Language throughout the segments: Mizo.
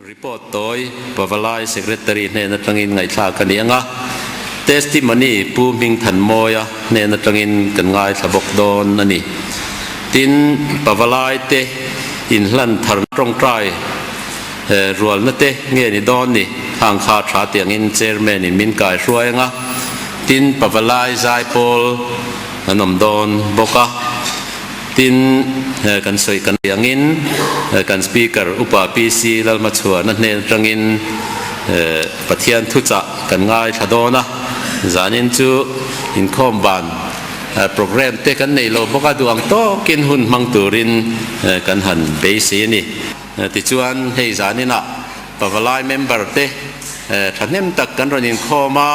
Report tawi Pavalai Secretary hnen atangin ngaihthlak a ni ang a, Testimony Pu Hmingthanmawia hnen atangin kan ngaithla bawk dawn a ni. Tin, Pavalai te inhlan thar tawngtai rualna te nge ni dawn ni? Hang kha tha tiangin Chairman in min kai hruai ang a, tin Pavalai zaipawl an awm dawn bawk a. Tin, kan sawi kan tih angin kan Speaker Upa PC Lalhmachhuana hnen atangin Pathian thuchah kan ngaithla dawn a, zanin chu inkhawm ban programme te kan nei lo bawk a, duh ang tawkin hun hmang turin kan han beisei a ni. Tichuan, hei zaninah Pavalai member te thahnem tak kan rawn inkhawm a,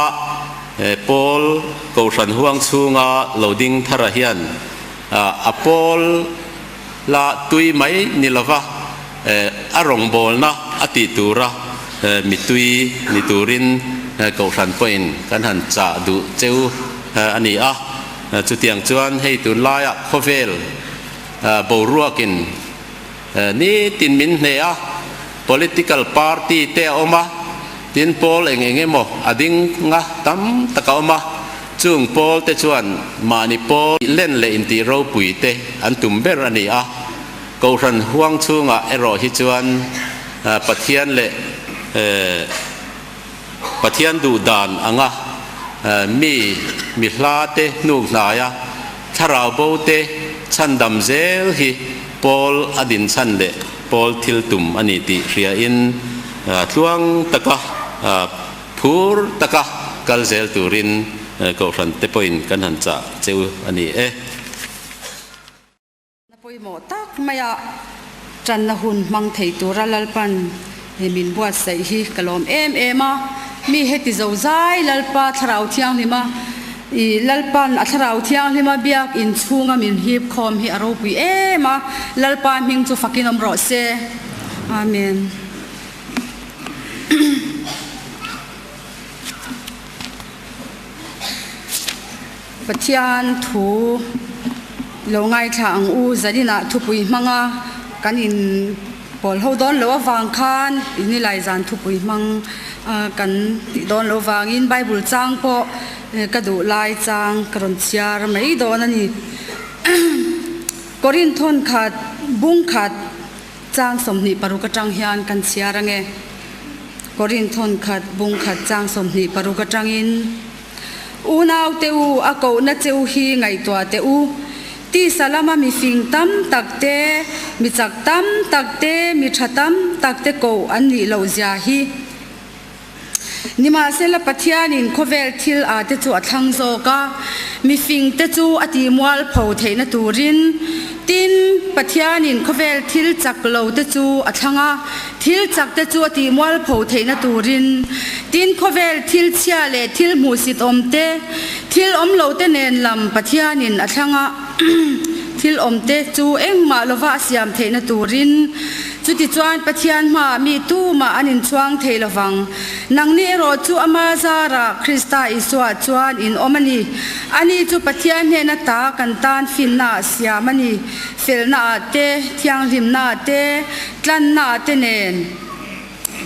Pawl Kohhran huang chhunga lo ding thara hian a pawl la tui mai ni lova a rawngbawlna a tih tura mi tui ni turin Kohhran pawhin kan han chah duh cheu a ni a. Chutiang chuan hei tunlaiah khawvel boruakin Nitin min hne a, political party te a awm a, tin pawl eng eng emaw a ding a tam tak a awm a, chung pawl te chuan mahni pawl len leh intih ropui te an tum ber a ni a, Kohhran huang chhungah erawh hi chuan Pathian leh Pathian duh dan anga mi mi hla te hnuk hnaia thlarau bo te chhandam zel hi Paul a din chhan leh Paul thil tum a ni tih hriain tluang taka phur taka kal zel turin Kohhran te pawhin kan han chah cheu a ni e. Na pawimawh tak maia tanna hun hmang thei tura Lalpan he min buatsaih hi ka lawm em em a. Mi heti zo zai Lalpa Thlarau Thianghlima i Lalpan a Thlarau Thianghlima biak inchhunga min hip khawm hi a ropui em a, Lalpa hming chu fakin awm rawh se. Amen. Pathian thu lo ngaithla ang u, zaninah thupui hmanga kan in pawl ho dawn loh avang khan inilai zan thupui hmang kan tih dawn loh avangin Bible chang pawh ka duh lai chang ka rawn chhiar mai dawn a ni. Korinthon khat bung khat chang 26 atang hian kan chhiar ange. Korinthon khat bung khat chang 26 atangin. Unau te u, a kohna che u hi ngaihtuah teh u. Tisa lama mi fing tam tak te, mi chak tam tak te, mi tha tam tak te koh an nih loh zia hi. Nimahsela Pathianin khawvel thil a te chu a thlang zawk a, mi fing te chu a tih mualpho theihna turin. Tin, Pathianin khawvel thil chak lo te chu a thlang a, Thil chak te chu a tih mualpho theihna turin, tin khawvel thil chhia leh thil hmuhsit awm te, thil awm lo te nen lam Pathianin a thlang a, thil awm te chu engmah lova a siam theihna turin. Chutichuan Pathian hmaah mi tumah an inchhuang thei lovang. Nangni erawh chu ama zarah Krista Isua chuan in awm a ni. Ani chu Pathian hnena ta kan tan finna ah siam a ni. Felna ah te, thianghlimna ah te, tlanna ah te nen.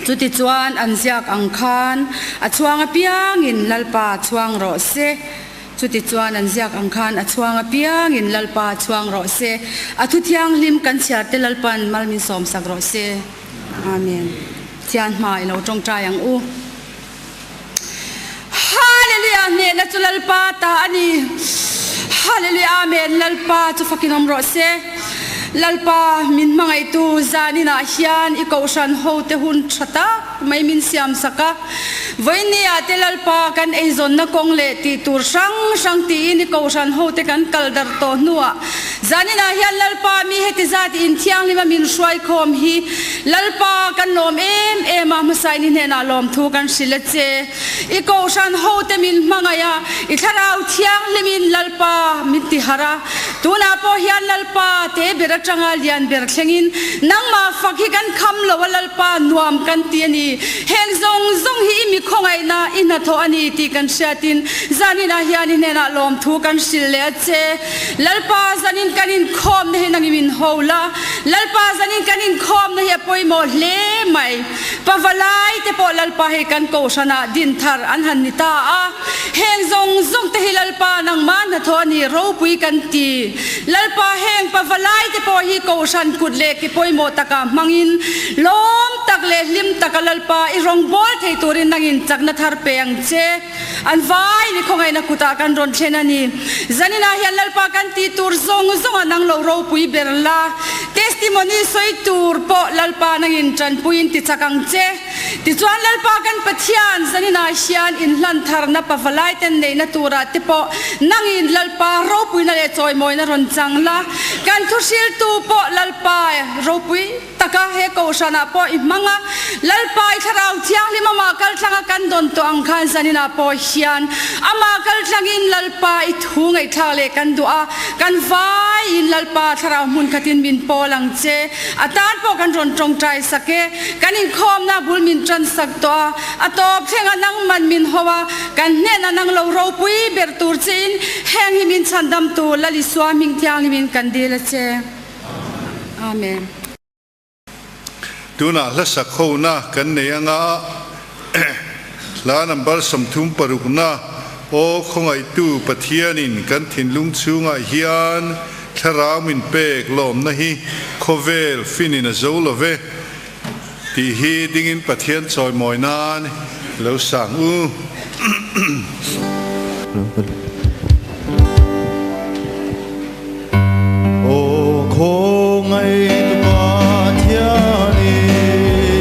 Chutichuan an ziak ang khan a chhuang apiangin Lalpa chhuang rawh se. Chutichuan an ziak ang khan a chhuang apiangin Lalpa chhuang rawh se. A thu thianghlim kan chhiar te Lalpan mal min sawmsak rawh se. Amen. Thian hma i lo tawngtai ang u. Hallelujah hnehna chu Lalpa ta a ni. Hallelujah Amen Lalpa chu fakin awm rawh se. Lalpa min hmangaihtu zaninah hian i kohhran hote hun tha tak mai min siam sak a. Vawinia te Lalpa kan eizawnna kawng leh tih tur hrang hrang tiin i kohhran hote kan kal darh tawh hnuah zaninah hian Lalpa mi heti zat inthianghlima min hruaikhawm hi Lalpa, kan lawm em em a, hmasain i hnenah lawmthu kan hrilh a che. I Kohhran hote min hmangaih a, i Thlarau Thianghlimin Lalpa min ti harh a. Tunah pawh hian Lalpa te ber atanga lian ber thlengin nangmah fak hi kan kham lo a, Lalpa nuam kan ti a ni. Heng zawng zawng hi i mi khawngaihna i hnathawh a ni tih kan hriatin zaninah hian i hnenah lawmthu kan hrilh leh a che. Lalpa zanin kan inkhawmna hi nangin min ho la, Lalpa zanin kan inkhawmna hi a pawimawh hle mai. Pavalai te pawh Lalpa hei kan kohhranah din thar an han ni ta a, heng zawng zawng te hi Lalpa nangmah hnathawh a ni ropui kan ti. Lalpa heng pavalai te pawh hi kohhran kut leh ke pawimawh takah hmangin lawm tak leh hlim taka Lalpa i rawngbâwl thei turin nangin chakna thar pe ang che. An vai ni khawngaihna kutah kan rawn thlen a ni. Zaninah hian Lalpa kan tih tur zawng zawngah nang lo ropui ber la, testimony sawi tur pawh Lalpa nangin tanpuiin ti chak ang che. Tichuan Lalpa kan Pathian zaninah hian inhlan tharna pavalai ten neihna turah te pawh nangin Lalpa ropuina leh chawimawina rawn chang la, kan thuhriltu pawh Lalpa ropui. Taka he kohhranah pawh i hmang a, Lalpa i Thlarau Thianghlim amah kaltlanga kan dawn tawh ang khan zaninah pawh hian amah kaltlangin Lalpa i thu ngaihthlak leh kan duh a, kan vaiin Lalpa Thlarau hmun khatin min pawl ang che. A tan pawh kan rawn tawngtai sak e, kan inkhawmna bul min tan sak tawh a, a tawp thlenga nangman min ho a, kan hnenah nang lo ropui ber tur chein heng hi min chhandamtu Lal Isua hming thianghlimin kan dil a che. Amen. Tunah hlasak hona kan nei anga hla number 36 na Aw Khawngaihtu Pathianin kan thinlung chhungah hian thlarau min pek lawmna hi khawvel finin a zo lo ve tih hi dingin Pathian chawimawi nan lo sang u. Aw khawngaihtu Pathianin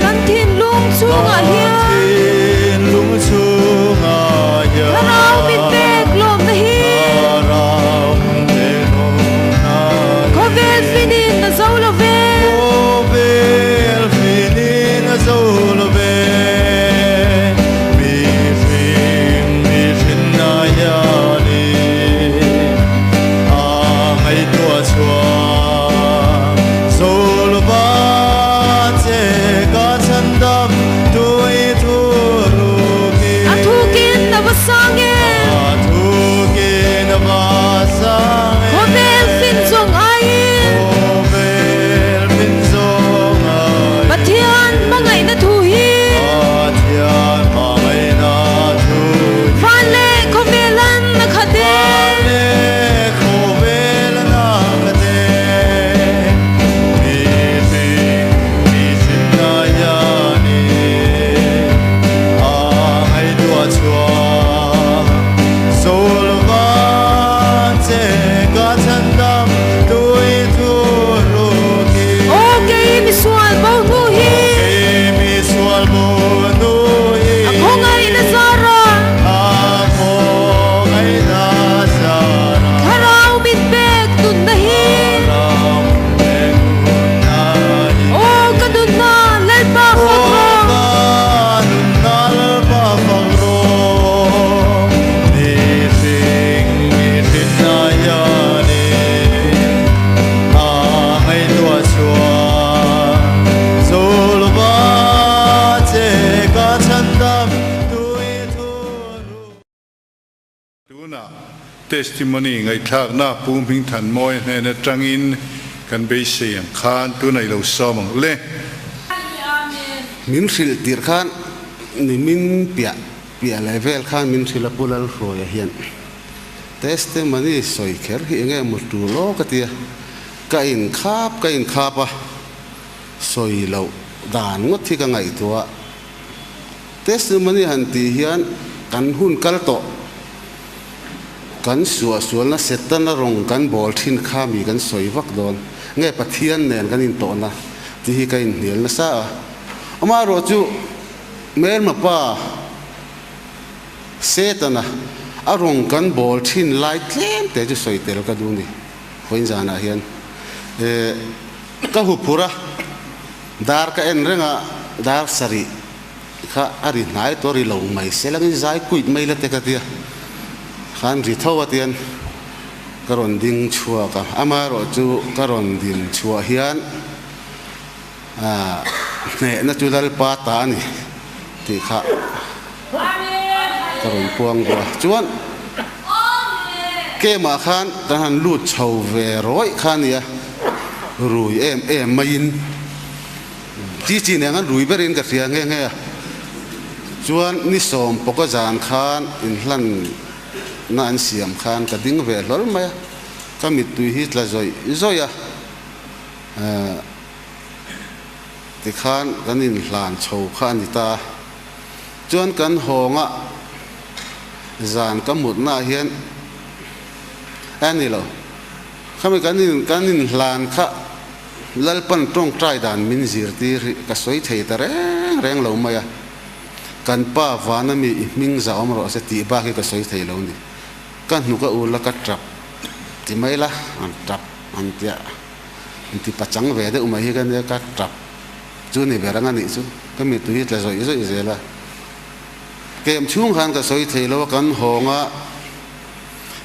Kan thinlung chungah hian Kan thinlung chungah hian Thlarau min pek lawmna hi Thlarau min pek lawmna hi Khawvel finin a zo lo ve Khawvel finin a zo lo ve Mihring mihrinna hianin A ngaihtuah chhuah Zolva che ka chhandam tui thu rukin A thukin a va sang e A thukin a va sang e Khawvel fin zawng aiin Khawvel fin zawng aiin Pathian hmangaihna thu hi Pathian hmangaihna thu hi Van leh khawvel an a khat e. Van leh khawvel an a khat e. Mihring mihrinna hianin a ngaihtuah chhuah Solva che ka chhandam tui thu rukin. Aw kei misual bo hnu hi. Aw kei misual bo hnu hi. A khawngaihna zara. A khawngaihna zara. Thlarau min pek nunna hi. Thlarau min pek nunna hi. Aw ka nunna Lalpa fak rawh. Aw ka nunna Lalpa fak rawh. Mihring mihrinna hianin a ngaihtuah chhuah Zulva che ka chhandam tui thu ru. Tunah testimony ngaihthlakna Pu Hmingthanmawia hnen atangin kan beisei ang khan tunah i lo sawm ang le. Min hrilh tirh khan nimin piah piah leh vel khan min hrilh a Pu Lalhruaia hian testimony sawi kher hi enge maw tul aw ka tia ka inkhap ka inkhap a sawi loh dan ngawt hi ka ngaihtuah testimony han tih hian kan hun kal tawh kan suahsualna Setana rawng kan bawl thin kha mi kan sawi vak dawn nge Pathian nen kan intawhna tih hi ka inhnial nasa a amaherawh chu Hmelma pa Setana a rawng kan bawl thin lai tlem te chu sawi tel ka duh ni. Vawiin zanah hian eh ka hu phur a, dar ka en reng a, dar sarih Tikha a ri hnai tawh ri lo mai se langin zai kuit mai la te ka tia. Khan ri tho a tian ka rawn ding chhuak a, amaherawhchu ka rawn din chhuah hian hnehna chu Lalpa ta a ni tih kha ka rawn puang duh a. Chuan kemah khan kan han lut chho ve rawih kha a nia, rui em em maiin. Chi chi nen an rui berin ka hria nghe nghe a, chuan ni sawm pawka zan khan inhlan na an siam khan ka ding ve hlawl mai a, ka mittui hi tla zawih zawih a, tikhan kan inhlan chho kha a ni ta a, chuan kan hawnga zan ka mutna ah hian a ni lo, khami kan in kan inhlan kha. Lalpan tawngtai dan min zirtir hi ka sawi thei ta reng reng lo mai a, kan pa vana mi i hming za awm rawh se tih bak hi ka sawi thei lo ni. Ka hnuk a ul a ka tap ti mai la, an tap an tia an ti pachang ve deuh mai hi ka nia ka tap chu ni ber ang a nih chu ka mittui hi tla zawih zawih zel a. Kem chhung khan ka sawi thei lo a kan hawng a.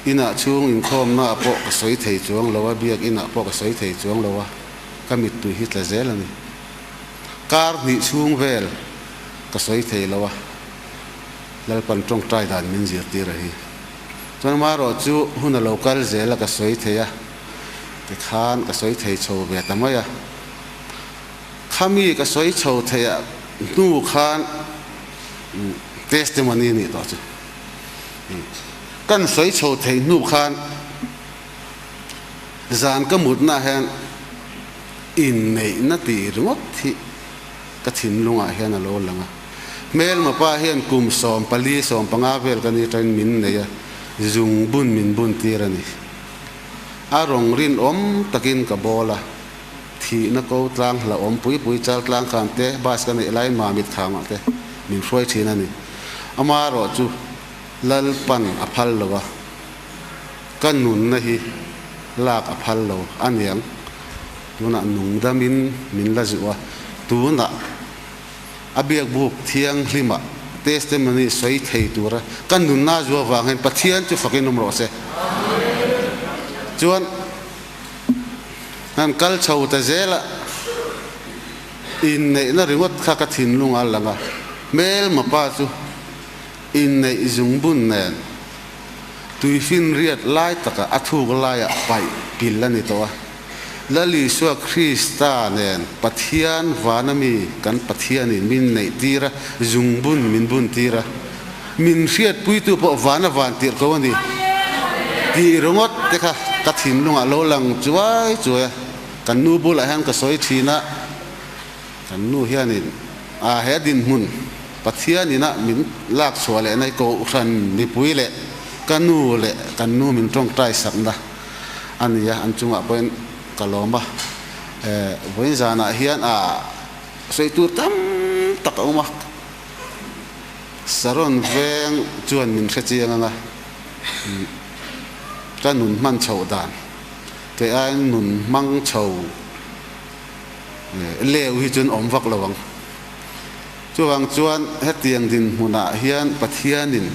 Inah chhung inkhawmna ah pawh ka sawi thei chuang lo a, biak inah pawh ka sawi thei chuang lo a, ka mittui hi tla zel a ni. Kar hnih chhung vel ka sawi thei lo a, Lalpan tawngtai dan min zirtir a hi. Chuan amaherawh chu hun a lo kal zel a ka sawi thei a, tikhan ka sawi thei chho ve ta mai a. Khami ka sawi chho theih ah hnu khan testimony nih tawh chu. Kan sawi chho theih hnu khan zan ka mutnaah hian inneihna tih ringawt hi ka thinlungah hian a lo lang a. Hmelma pa hian kum 14, 15 vel ka ni atangin min nei a, zung bun min bun tir a ni. A rawng rinawm takin ka bawl a, thihna ko tlang hlauhawm pui pui chal tlang khan te, bus ka neih laiin mamit khangah te min hruai thin a ni. Amaherawh chu Lalpan a phal lo a, ka nunna hi lak a phal lo a niang. Tunah nungdamin min la zuh a, tunah a biakbuk thianghlimah testimony sawi thei tura ka nunna zu avang hian Pathian chu fakin awm rawh se. Chuan han kal chho ta zel a. Inneihna ringawt kha ka thinlung a lang a, hmelma pa chu inneih zungbun nen tuifinriat lai taka a thuk laiah paih pil a ni tawh a. Lal Isua Krista nen Pathian vana mi kan Pathianin min neihtir a, zungbun min buntir a, min hriatpuitu pawh vana van tirh ko a ni tih ringawt te kha ka thinlungah lo lang chuai chuai a. Kan nu bulah hian ka sawi thin a, kan nu hianin a he dinhmun Pathian ina min lak chhuah leh nai kohhran mipui leh ka nu leh kan nu min tawngtai sakna a ni a, an chungah pawhin ka lawm a. Vawiin zanah hian a sawi tur tam tak a awm a, Saron veng chuan min hre chiang ang a, ka nun hman chhoh dan. Kei aiin nun hmang chho leu hi chuan awm vak lo ang. Chuvang chuan hetiang dinhmunah hian Pathianin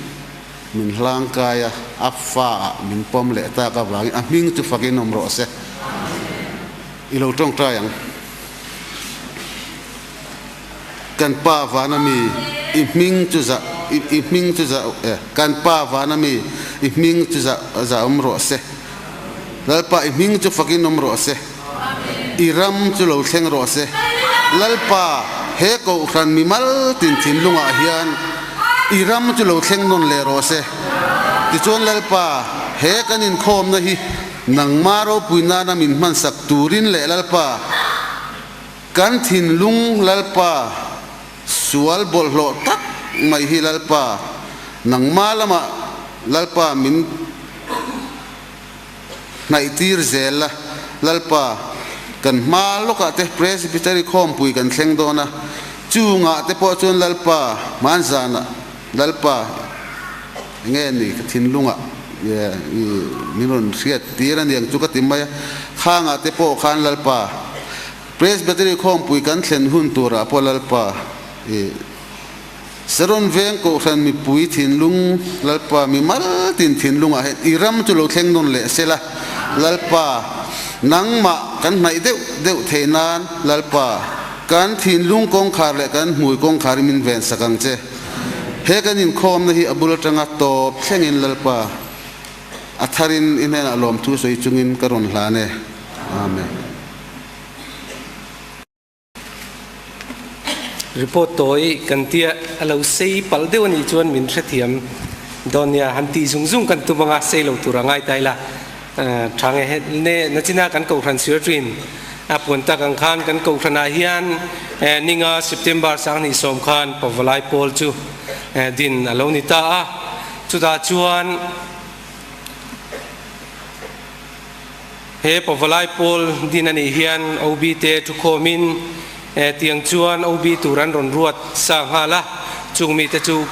min hlangkai a, a faah min pawm leh tak avangin a hming chu fakin awm rawh se. I lo tawngtai ang. Kan Pa vana mi, i hming chu za, i hming chu za, eh, kan Pa vana mi, i hming chu za, za awm rawh se. Lalpa, i hming chu fakin awm rawh se. I ram chu lo thleng rawh se. Lalpa, he kohhran mi mal tin thinlungah hian i ram chu lo thleng nawn leh rawh se. Tichuan Lalpa, he kan inkhawmna hi nangma ropui nana min hmansak turin leh Lalpa, Kan thinlung Lalpa sual bawlhhlawh tak mai hi Lalpa, nangma lamah Lalpa min hnaihtir zel la, Lalpa, kan hma lawkah te Presbytery khawmpui kan thleng dawn a, chungah te pawh chuan Lalpa hmanzanah Lalpa enge ni ka thinlungah min rawn hriat tir a niang chu ka ti mai a, khangah te pawh khan Lalpa Presbytery khawmpui kan thlen hun turah pawh Lalpa i. Saron veng kohhran mipui thinlung Lalpa mi mal tin thinlungah hian i ram chu lo thleng nawn leh se la, Lalpa nangmah kan hnaih deuh deuh theih nan Lalpa kan thinlung kawngkhar leh kan hmui kawngkhar i min ven sak ang che. He kan inkhawmna hi a bul atanga tawp thlengin Lalpa a tharin i hnenah lawmthu sawi chungin ka rawn hlan e. Amen. Report tawi kan tia a lo sei palh deuh a nih chuan min hrethiam dawn nia, han tih zung zung kan tum anga sei lo tur a ngai ta ila. Tha nge he ne nachina kan kohhran sir thin a puan tak ang khan kan kohhranah hian ninga September sanghnih sawm khan Pavalai pawl chu din a lo ni ta a, chutah chuan He Pavalai pawl din a nih hian OB te thukhawmin tiang chuan OB tur an rawn ruat sa nghal a, chung mite chu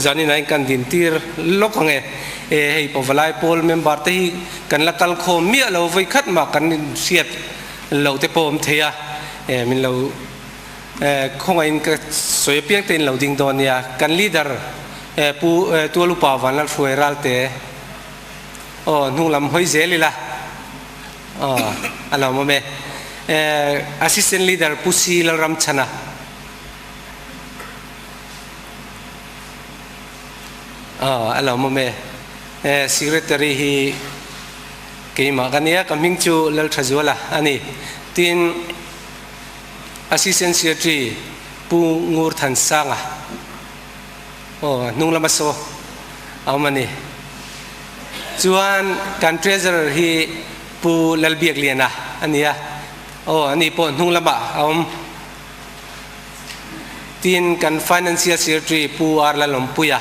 zanin ah kan din tir lawk ang e. Hei Pavalai pawl member te hi kan la kal khawm miah lo vawi khat mah kan hriat loh te pawh awm thei a, min lo khawngaihin ka sawi apiang te in lo ding dawn nia. Kan leader Pu Tualupa Vanlalhruai Ralte. Aw hnung lam hawi zel ila aw a lo awm e. Assistant Leader Pu Si Lalramchhana. Aw a lo awm e. Secretary hi keimah ka nia, ka hming chu Lalthazuala a ni. Tin, Assistant Secretary Pu Ngurthansanga. Aw hnung lama saw a awm a ni. Chuan kan treasurer hi Pu Lalbiakliana a ni a, aw ani pawh hnung lamah a awm. Tin kan financial secretary Pu R Lalawmpuia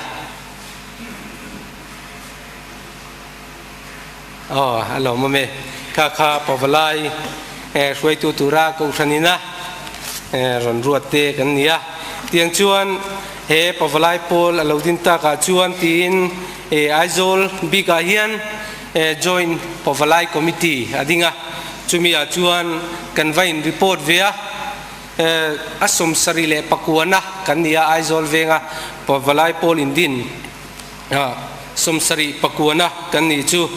aw a lo awm e. Kha kha Pavalai hruaitu tura Kohhran ina rawn ruat te kan ni a. Tiang chuan he Pavalai pawl a lo din takah chuan tiin Aizawl bikah hian Joint Pavalai Committee a ding a. Chumi ah chuan kan va in report ve a, a sawmsarih leh pakuana kan ni a Aizawl venga Pavalai pawl in din. 71 kan nih chu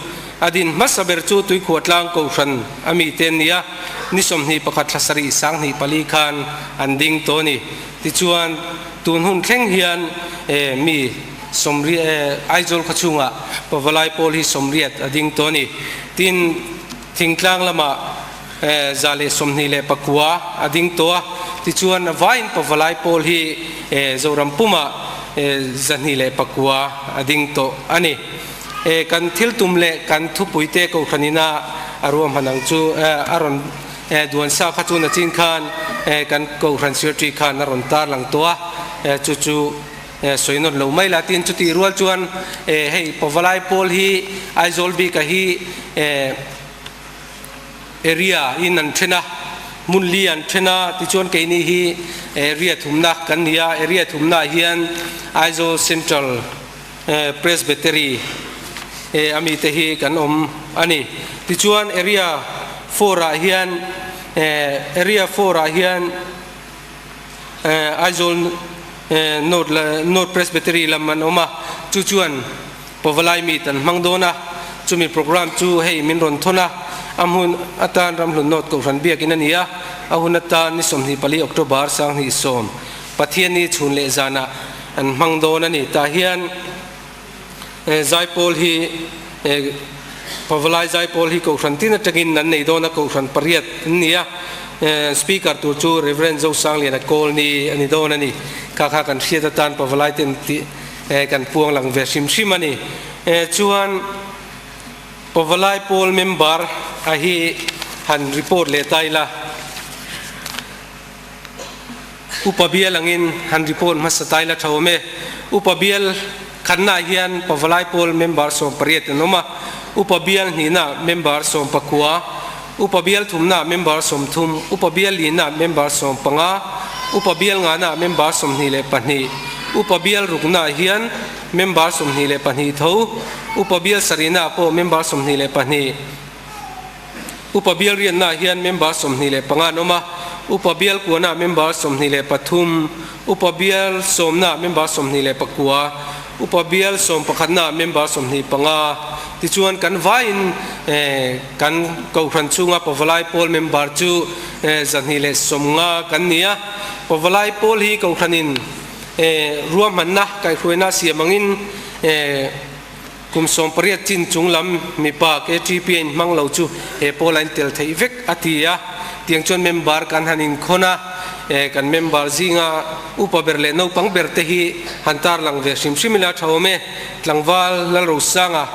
a din hmasa ber chu Tuikhuah tlang Kohhran a mite an ni a, ni 21 thla sarih sanghnih pali khan an ding tawh a ni. Tichuan, tun hun thleng hian mi sawmriat Aizawl khaw chhungah Pavalai pawl hi 80 a ding tawh a ni. Tin, thingtlang lamah 129 a ding tawh a, tichuan a vaiin Pavalai pawl hi Zoram pumah 209 a ding tawh a ni. Kan thil tum leh kan thupuite Kohhran ina a ruahman ang chu a rawn duan sa kha chu nachin khan kan Kohhran Secretary khan a rawn tarlang tawh a, chu chu sawi nawt lo mai la. Tin, chutih rual chuan hei Pavalai pawl hi Aizawl bika hi Area in an then a, hmun li an then a, tichuan keini hi area thumna kan ni a, area thumna ah hian Aizawl Central Presbytery a mite hi kan awm a ni. Tichuan area four ah hian area four ah hian Aizawl North North Presbytery lam an awm a, chu chuan Pavalai meet an hmang dawn a, chumi programme chu hei min rawn thawn a, a hmun atan Ramhlun North Kohhran biakin a ni a, a hun atan ni 24 October 2010 Pathianni chhun leh zanah an hmang dawn a ni. Tah hian Zaipawl hi Pavalai Zaipawl hi Kohhran tin atangin an nei dawn a, Kohhran pariat an ni a, Speaker tur chu Rev. Zosangliana Kawlni a ni dawn a ni. Kha kha kan hriat atan Pavalai ten tih kan puang lang ve hrim hrim a ni. Chuan Pavalai pawl member a hi han report leh ta ila. Upa bial angin han report hmasa ta ila tha awm e. Upa bial khatnaah hian Pavalai pawl member 18 an awm a, Upa bial hnihnaah member 19, Upa bial thumnaah member 30, Upa bial lihnaah member 15, Upa bial nganaah member 22, Upa bial ruknaah hian member 22 tho, Upa bial sarihnaah pawh member 22. Upa bial riatnaah hian member 25 an awm a, Upa bial kuanaah member 23, Upa bial sawmnaah member 29, Upa bial sawmpakhatnaah member 25. Tichuan kan vaiin kan Kohhran chhunga Pavalai Pawl member chu 150 kan ni a. Pavalai Pawl hi Kohhranin ruahmanna kaihhruaina siam angin Kum 18 chin chung lam mipa KTP a inhmang lo chu he pawl a intel theih vek a ti a, tiang chuan member kan han inkhawn a, kan member zinga upa ber leh naupang ber te hi han tarlang ve hrim hrim ila tha awm e. Tlangval Lalrosanga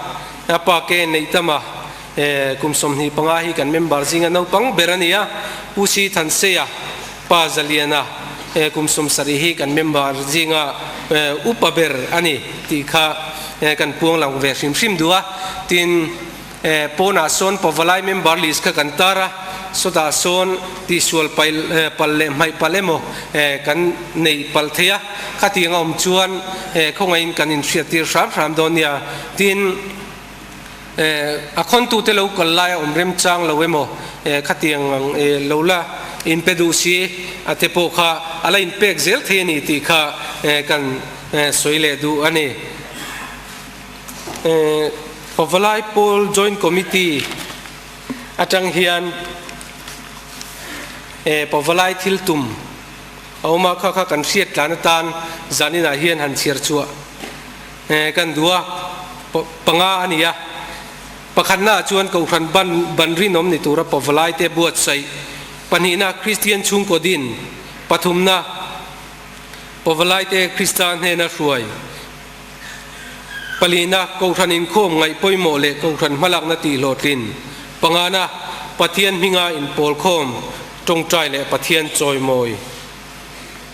a pa ke neih tam a, kum 25 hi kan member zinga naupang ber a ni a, Pu Si Thanseia pa Zaliana kum 70 hi kan member zinga upa ber a ni tih kha kan puang lang ve hrim hrim duh a. Tin, pawnah sawn Pavalai member list kha kan tar a, sawtah sawn tihsual pal leh hmaih palh emaw kan neih palh thei a, khatiang a awm chuan khawngaihin kan inhriattir hram hram dawn nia. Tin, A khawntute lo kal lai a awm remchang lo emaw khatiang ang lo la inpe duh si a te pawh kha a la inpek zel thei a ni tih kha kan sawi leh duh a ni. Pavalai Pawl Joint Committee atang hian Pavalai thil tum a awm a, kha kha kan hriat tlan atan zaninah hian han chhiar chhuah Kan duh a, panga a ni a. Pakhatnaah chuan Kohhran ban ban rinawm ni tura pawvalaite buatsaih, pahnihna Kristian chhungkaw din, pathumna pawvalaite Krista hnena hruai, palihna Kohhran inkhawm ngaih pawimawh leh Kohhran hmalakna tihhlawhtlin, pangana Pathian hminga inpawlkhawm, tawngtai leh Pathian chawimawi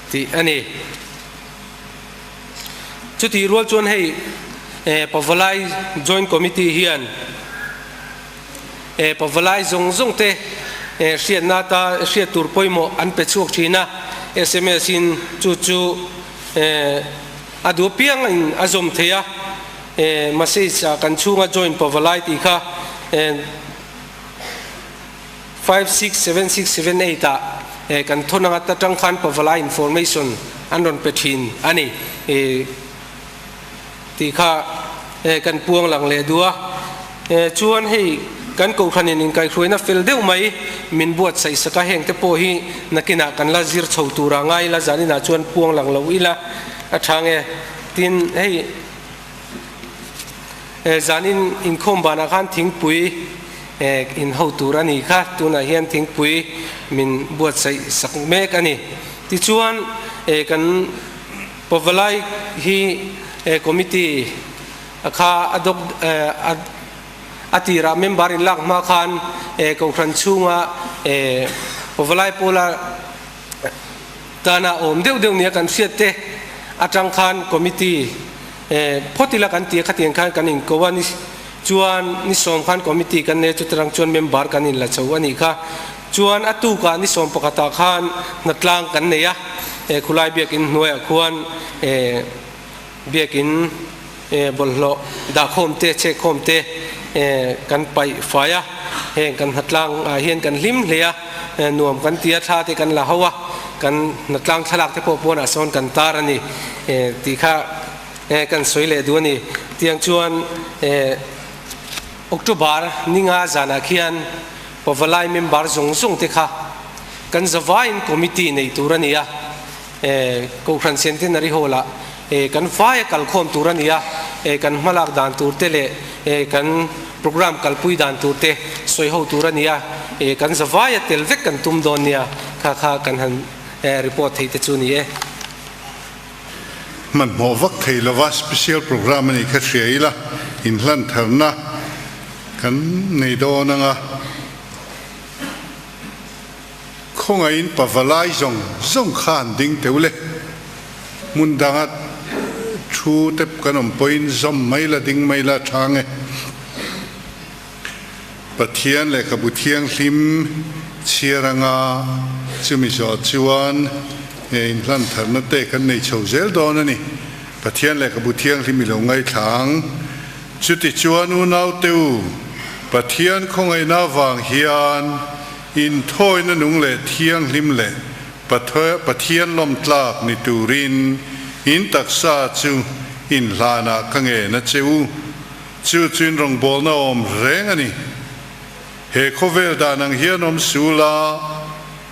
tih a ni. Chutih rual chuan hei Pavalai Joint Committee hian Pavalai zawng zawng te hriatna ata hriat tur pawimawh an pe chhuak thin a, sms in chu chu a duh apiang in a zawm thei a, message ah kan chhunga Joint Pavalai tih kha 567678 ah kan thawn anga ta tang khan Pavalai information an rawn pe thin a ni tih kha kan puang lang leh duh a. Chuan hei kan Kohhranin inkaihhruaina fel deuh mai min buatsaih sak a, heng te pawh hi nakinah kan la zir chho tura ngai ila zaninah chuan puang lang lo ila a tha nge. Tin hei zanin inkhawm banah khan thingpui In ho tur a ni kha, tunah hian thingpui min buatsaih sak mek a ni. Tichuan kan Pavalai hi committee kha a dawk a tirah member in lak hma khan Kohhran chhunga Pavalai pawla tana awm deuh deuh nia kan hriat te atang khan committee phawt ila kan ti a, khatiang khan kan inko a ni. Chuan ni sawm khan committee kan nei a, chutarang chuan member kan inla chho a nih kha. Chuan a tukah ni sawm pakhatah khan hnatlang kan nei a, khulai biakin hnuaiah khuan biakin bawlhhlawh dahkhawm te, chhekkhawm te kan paih fai a, heng kan hnatlang ah hian kan hlim hle a, nuam kan ti a, thla te kan la ho a, kan hnatlang thlalak te pawh pawnah sawn kan tar a ni tih kha. Kan sawi leh duh a ni. Tiang chuan October ninga zanah khian Pavalai member zawng zawng te kha kan zavaiin committee nei tur a ni a, Kohhran Centenary Hall ah kan vaia kalkhawm tur a ni a, kan hmalak dan tur te leh kan program kalpui dan tur te sawi ho tur a ni a, kan zavaia tel vek kan tum dawn nia, kha kha kan han report thei te chu ni e. Hmanhmawh vak thei lova special program a nih kha hria ila, inhlan tharna kan nei dawn anga khawngaihin pavalai zawng zawng kha an ding teuh le. Hmun danga thu te kan awm pawhin zawm mai la ding mai la tha nge. Pathian lehkhabu thianghlim chhiar anga chumi zawh chuan inhlan tharna te kan nei chho zel dawn a ni. Pathian lehkhabu thianghlim i lo ngaithla ang. Chutichuan unaute u, Pathian khawngaihna vang hian inthawina nung leh thianghlim leh Pathian lawmtlak ni turin in taksa chu inhlanah ka ngen a che u. Chu chu in rawngbawlna awm reng a ni. He khawvel dan ang hian awm sul a,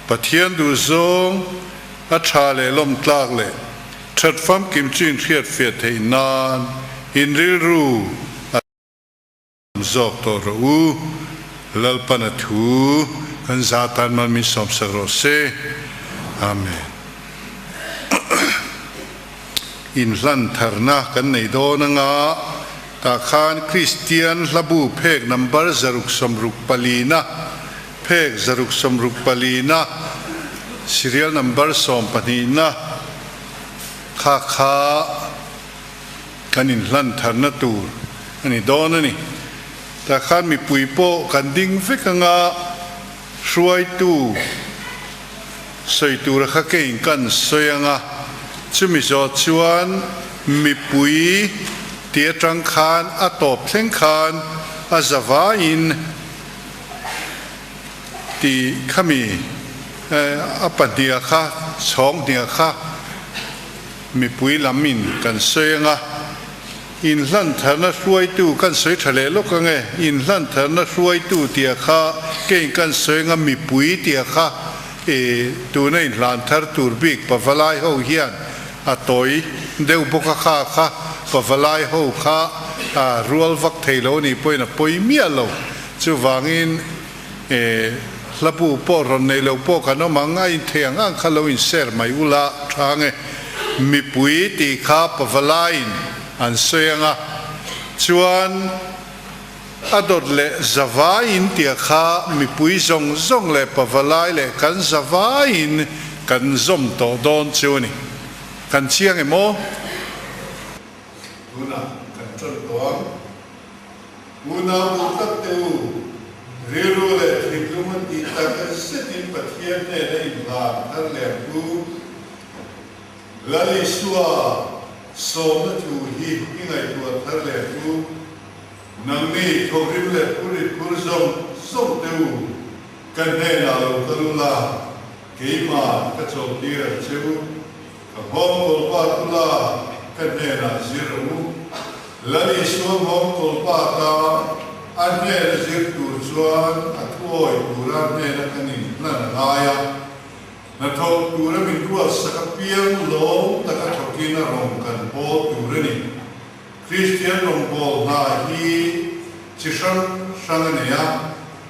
Pathian duhzawng a tha leh lawmtlak leh that famkim chu inhriatfiah theih nan in rilru a zawk tawh rawh u. Lalpan a thu kan za tan mal min sawmsak rawh se. Amen. Inhlan tharna kan nei dawn anga tah khan Kristian hlabu phek number 664na, phek 664na, serial number 12na kha kha kan inhlan tharna tur a ni dawn a ni. Tah khan mipui pawh kan ding vek anga hruaitu sawi tura kha keiin kan sawi anga, chumi zawh chuan mipui ti atang khan a tawp thleng khan a zavaiin ti khami a pahniha kha chhawng hniha kha mipui lamin kan sawi anga. Inhlan tharna hruaitu kan sawi tha leh lawk ange, inhlan tharna hruaitu tia kha keiin kan sawi anga mipui tia kha i tuna inhlan thar tur bik pavalai ho hian a tawi deuh bawk a kha kha pavalai ho kha a rual vak thei lo anih pawhin a pawi miah lo. Chuvangin i hlabu pawh rawn nei lo pawh kan awm ang a inthei ang ang kha lo inser mai ula tha ange. Mipui tih kha pavalaiin an sawi ang a, chuan a dawt leh zavaiin tia kha mipui zawng zawng leh pavalai leh kan zavaiin kan zawm tawh dawn chu a ni. Kan chiang em aw? Tunah kan tan tawh ang. Unau duh tak te u, rilru leh thinlung a tih tak zetin Pathian hnena inhlan thar leh ang u. Lal Isua sawmna thu hi i ngaihtuah thar leh ang u. Nangni thawkrim leh phurit phur zawng zawng te u, ka hnenah lo kal ula, keimah ka chawlhtir ang che u. Ka nghawng kawlpa tula ka hnenah zir a u. Lal Isua nghawng kawlpa ta a hnena zir tur chuan a thuawi tura hnena kan inhlan a ngai a. Hnathawk tura min ruatsak apiang lawm taka thawkin a rawng kan bawl tur a ni. Kristian rawngbâwl hna hi chi hrang hrang a nei a,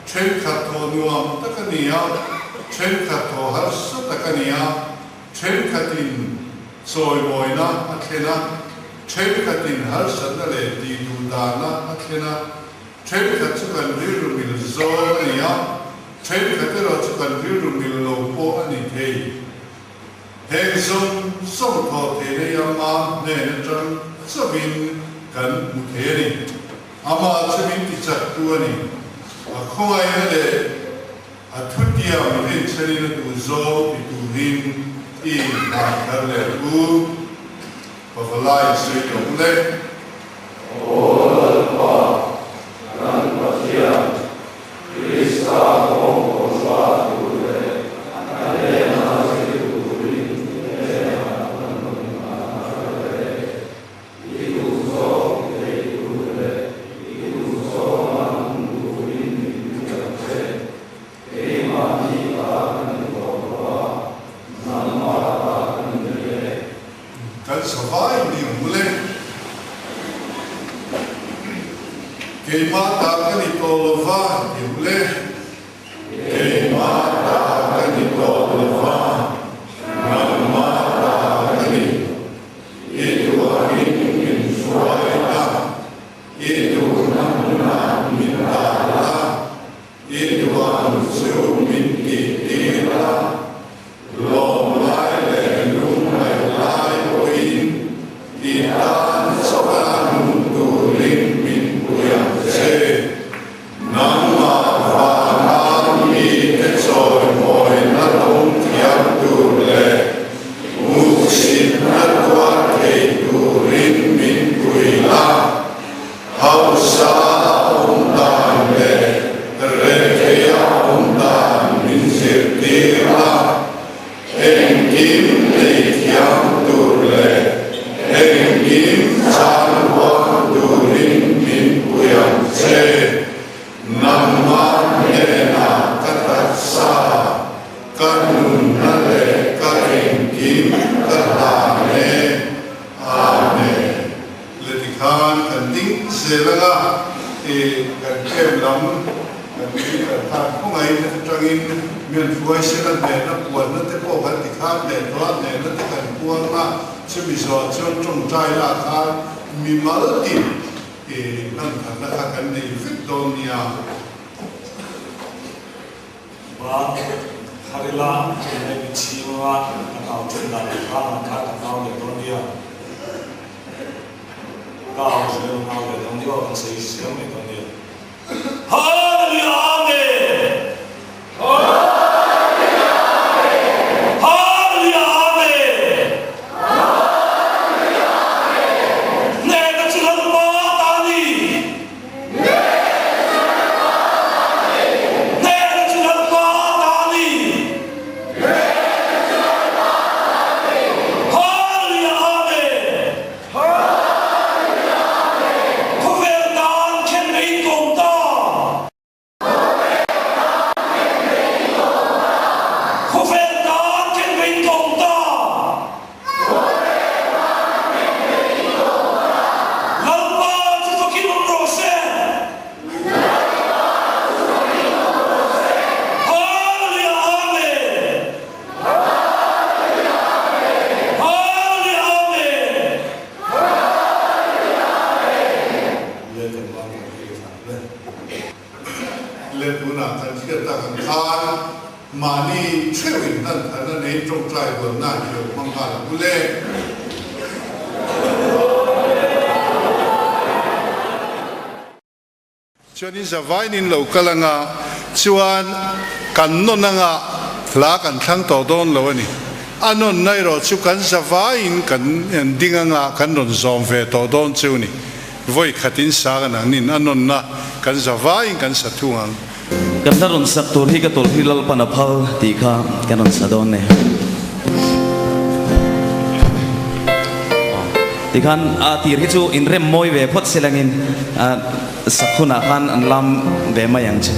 ṭhenkhat thawh nuam tak a ni a, ṭhenkhat thawh harsa tak a ni a, ṭhenkhatin chawimawina a thlen a, ṭhenkhatin harsatna leh tihduhdahna a thlen a, ṭhenkhat chu kan rilru mil zawng a ni a, ṭhenkhat erawh chu kan rilru mil lo pawh a ni thei. Heng zawng zawng thawh theihna hi ama hnen aṭang chauhin kan hmu thei a ni. Amah chu min tichaktu a ni. A khawngaihna leh a thutiam rinchhanin a duh zawng ti turin i inhlan thar leh ang u. Pavalai sawi tawh le. Aw Lalpa, kan Pathian, Krista kawng kawlpa tur leh a hnena zir turin hnenah kan rawn nghah thar e. I duhzawng i thei tur leh i duhzawnga nung turin min hriat che. Keimahni ta ka ni tawh lo a, nangmah ta ka ni e. Kan savai ni ang le. Keimah ta ka ni tawh lo va ti ang le. Keimah ta ka ni tawh lo va, nangmah ta ka ni. I tuahin min hruai a, i duhna hmunah min dah a, i duan chu min tihtir a, lawm lai leh lungngaih lai pawhin i tan chauha nung turin min pui ang che. Nangmah vang. zel anga i kan camp lam kan leader khan khawngaih atangin mian hruaisela hnehna puanna te pawh kan ti khan hneh tawh a, hnehna te kan puang a, chumi zawh chuan tawngtai lah khan mimal tin i hlan thatna kha kan nei vek dawn nia. Ba harila chennai mi chinga kan au then dan kha man kha kan au le dawn nia. Ka au zel au le dawn nia, kan sei siam mai dawn nia. Hallelujah, Amen. Hallelujah, Amen. Ne ka chu lalpa ta ni. Ne ka chu lalpa ta ni. Hallelujah, Amen. Khawvel tan khen mei tawm ta. Khawvel tan khen mei tawm ta. Lalpa chu fakin awm rawh se. Hallelujah, Amen. Hallelujah, Amen. Le kan bang kan hi tha le. Le tuna kan hriat tak ang khan mahni theuhin hlan tharna nei tawngtai huanna hi lo hmang nghal ang u le. Chuanin zavainin lo kal anga chuan kan nawn anga hla kan thlang tawh dawn lo a ni. A nawn na erawh chu kan zavaiin kan ding anga kan rawn zawm ve tawh dawn chu ni. Vawi khatin sa kan ang nin a nawn na kan zavaiin kan sa thung ang. Kan hla rawn sak tur hi ka tawlh hi Lalpan a phal tih kha kan rawn sa dawn e. Tikhan a tir hi chu inrem mawi ve phawt silangin sak hunah khan an lam ve mai ang che.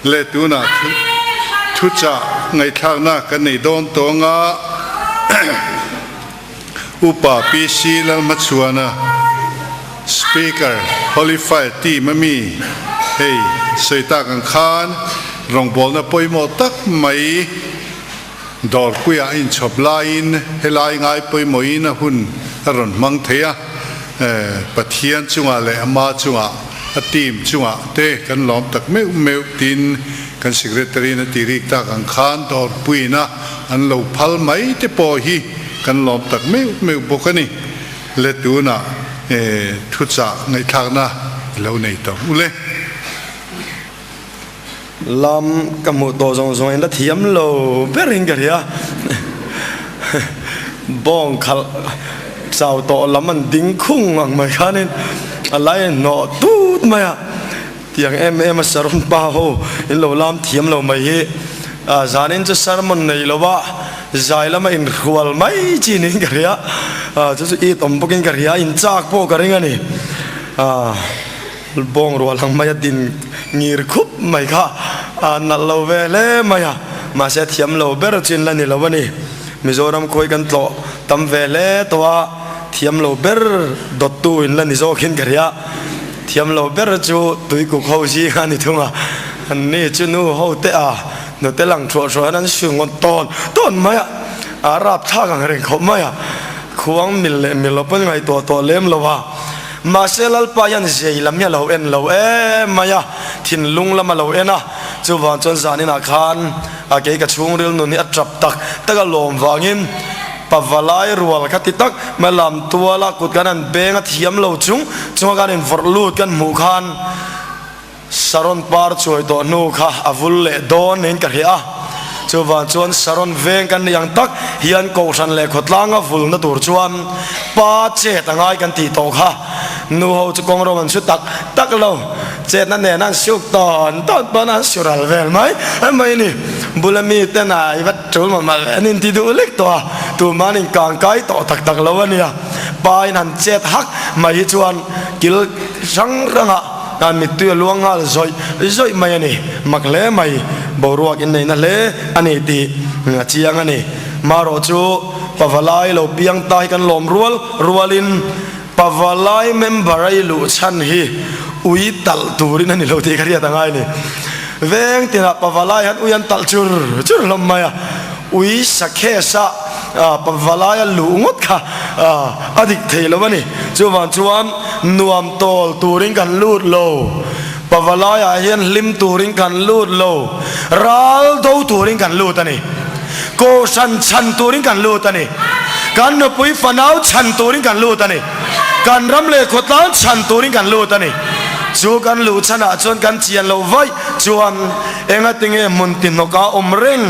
Le tunah thuchah ngaihthlakna kan nei dawn tawng a, Upa PC Lalhmachhuana, Speaker, Holy Fire Team a mi hei sawi tak ang khan rawngbawlna pawimawh tak mai dawrpuiah a inchhawp laiin helai ngai pawimawhin a hun a rawn hmang thei a, Pathian chungah leh ama chungah a team chungah te kan lawm tak meuh meuh tin kan Secretary in a ti rik tak ang khan dawrpuiin a an lo phal mai te pawh hi kan lawm tak meuh meuh bawk a ni. Le tunah thuchah ngaihthlakna i lo nei tawh u le. Lam ka hmuh tawh zawng zawng in la thiam lo ber in ka hria. Bawng khalh chau tawh lam an ding khung ang mai khanin a lai a hnawh tut mai a. Tiang em em a saron pa ho in lo lam thiam lo mai hi zanin chu sermon nei lo a zai lama in hrual mai chi niin ka hria chu chu it awm bawkin ka hria in chak pawh ka ring a ni bawng rual ang mai a din ngir khup mai kha nalh lo ve hle mai a mahse thiam lo ber chu in la ni lo a ni Mizoram khawi kan tlawh tam ve hle tawh a thiam lo ber dawttu in la ni zawkin ka hria. Thiam lo ber chu tuikuk ho zing a ni thung a, an ni chu nu ho te a hnute lang thuah thuah hian an su ngawt tawn tawn mai a, a rap thlak ang reng khawp mai a, khuang mil leh mil lo pawn ngaihtuah tawh lem lo a, mahse Lalpa hian zei lam hi a lo en lo em mai a, thinlung lam a lo en a, chuvang chuan zaninah khan a kei ka chhungril nun hi a tap tak tak a lawm vangin. Pavalai rual kha ti tak mai lam tuala kut kan han beng a thiam lo chung chunga kan invawrh lut kan hmuh khan Saron par chuai tawh hnu kha a vul leh dawn niin ka hria a. Chuvang chuan Saron veng kan nih ang tak hian Kohhran leh khawtlanga vulna tur chuan pa chet a ngai kan tih tawh kha. Nu ho chu kawng rawng an su tak tak lo, chetna nen an suk tawn tawn pawn an su ral vel mai mai a ni. Bula mi ten a i va tul mah mah an inti duh lek tawh a, tuman in kang kai tawh tak tak lo a nia. Pa in han chet hak mai hi chuan kil hrang hrangah an mittui a luang nghal zawih zawih mai a ni. Mak hle mai, boruak inneihna hle a ni tih a chiang a ni. Marawh chu Pavalai lo piang ta hi kan lawm rual rualin, Pavalai member a i luh chhan hi ui talh turin a ni lo tih ka hriat a ngai ni. Veng tinah Pavalai hian ui an talh chur chur hlawm mai a, ui sakhesa Pavalai a luh ngawt kha a dik thei lo a ni. Chuvang chuan nuam tawl turin kan lut lo, Pavalai ah hian hlim turin kan lut lo, ral do turin kan lut a ni. Kohhran chhan turin kan lut a ni. Kan nupui fanau chhan turin kan lut a ni. Kan ram leh khawtlang chhan turin kan lut a ni. Chu kan luh chhanah chuan kan chian loh vaih chuan engatinge hmun ti hnawka awm reng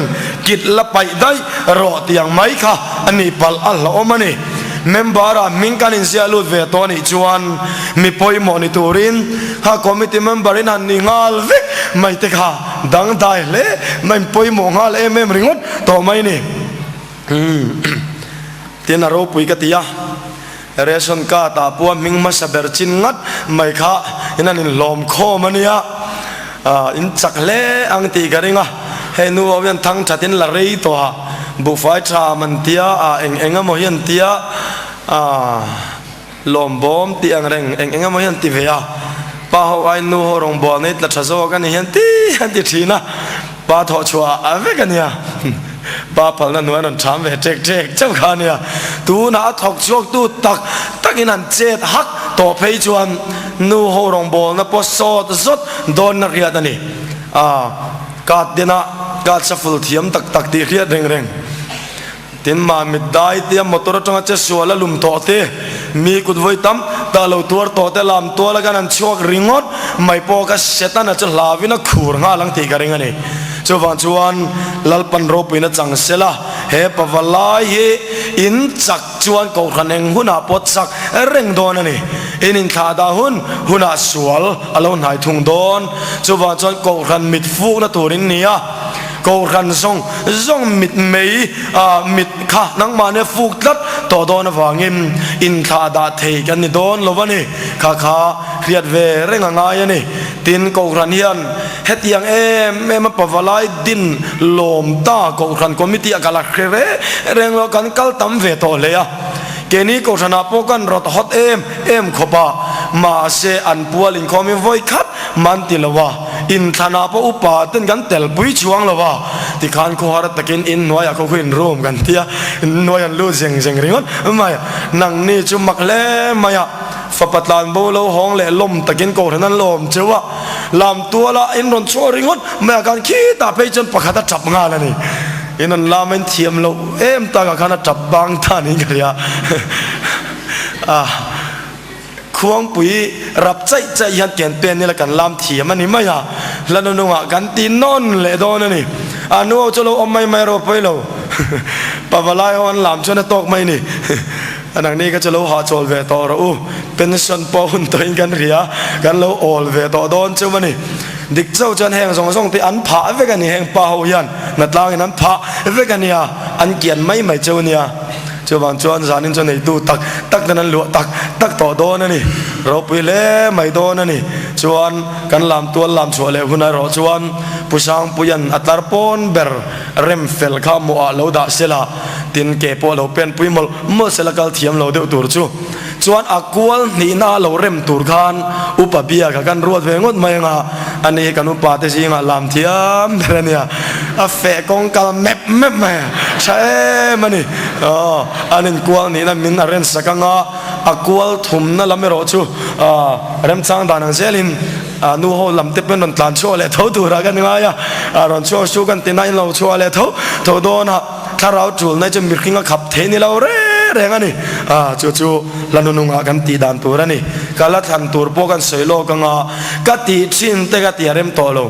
kit la paih daih rawh tih ang mai kha a nih palh a hlauhawm a ni. Member ah hming kan inziah lut ve tawh a nih chuan mi pawimawh ni turin kha committee member in han ni nghal vek mai te kha Dangdai hle mai in pawimawh nghal em em ringawt tawh mai ni. Tin a ropui ka ti a, ration card ah pawh a hming hmasa ber chin ngat mai kha in an inhlawm khawm a nia, in chak hle ang tih ka ring a, hei nu ho hian thang that in la rei tawh a, buhfai tha man tia a eng eng emaw hi an tia Lawmbawm tih ang reng eng eng emaw hian ti ve a, pa ho aiin nu ho rawngbawlna hi tla tha zawk a ni hian ti an ti thin a, pa thawh chhuah a vek a nia, pa phalna hnuai rawn ṭham ve ṭek ṭek chauh kha a nia, tunah a thawk chhuaktu tak takin han chet hak tawh phei chuan nu ho rawngbawlna pawh sawt zawt dawnna hriat a ni, a card dena card shuffle thiam tak tak tih hriat reng reng. Tin, Mamit dai tia motor atanga che sual a lum tawh te, mi kut vawi tam tak lo tuar tawh te lam tual a kan han chhuak ringawt mai pawh kha Setana chu hlavin a khur nghal ang tih ka ring a ni. Chuvang chuan Lalpan ropuina chang sela he pavalai hi in chak chuan Kohhran eng hunah pawh chak reng dawn a ni. In inthlah dah hun hunah sual a lo hnai thung dawn. Chuvang chuan Kohhran mit fukna tur in ni a. Kohhran zawng zawng mit mei mit kha nangmahni a fuk tlat tawh dawn avangin inthlah dah thei kan ni dawn lo a ni. Kha kha hriat ve reng a ngai a ni. Tin, Kohhran hian hetiang em em a pavalai din lawm ta Kohhran Committee a kal a hre reng reng lo, kan kal tam ve tawh hle a. Keini Kohhranah pawh kan rawt hawt em em khawp a, mahse an pual inkhawmin vawi khat man ti lo a, inthlanah pawh upa ten kan tel pui chuang lo a, tikhan khawhar takin inhnuaiah khaw khuin room kan ti a, inhnuai an lut zeng zeng ringawt mai a, nangni chu mak hle mai a, fapa tlanbo lo hawng leh lawm takin Kohhran an lawm cheu a, lam tuala in rawn chhuah ringawt mai a, khan khitah phei chuan pakhat a tap nghal a ni. In an lam a in thiam loh em takah khan a tap bang ta niin ka hria a, Khuangpui rap chaih chaih hian ken pen nila kan lam thiam a ni mai a, hla nunungah kan ti nawn leh dawn a ni. A nu ho chu lo awm mai mai rawh pawi lo, pavalai ho an lam chuan a tawk mai ni. A nangni kha chu lo hahchawl ve tawh rawh u, pension pawh hun tawhin kan hria, kan lo awl ve tawh dawn chu a ni. Dik chauh chuan heng zawng zawng te an phah vek a ni, heng pa ho hian hnatlangin an phah vek a nia, an kian mai mai cheu a nia. Chuvang chuan zanin chu neitu tak tak ten an luah tak tak tawh dawn a ni, ropui hle mai dawn a ni. Chuan kan lam tual lam chhuah leh hun erawh chuan Pu Sangpuia'n a tlar pawn ber rem fel kha mawhah lo dah sela, tin ke pawh lo pen pui mawlh mawlh sela kal thiam lo deuh tur chu. Chuan a kual hnihna lo rem tur khan upa bia kha kan ruat ve ngawt mai anga, ani hi kan upa te zingah lam thiam ber a nia, a feh kawng kal mep mep mai a, tha em a ni. Aw, an inkual hnihna min a ren sak anga, a kual thumna lam erawh chu remchang dan ang zelin nu ho lam te pawhin rawn tlan chhuah leh tho turah kan ngai a, rawn chhuak chu kan ti nain lo chhuah leh tho tho dawn a. Thlarau ṭulna chu mihring a khap thei ni lo reng reng a ni. A, chu chu hla nunungah kan tih dan tur a ni. Ka la thlan tur pawh kan sawi lawk ang a, ka tih ṭhin te ka tih a rem tawh lo.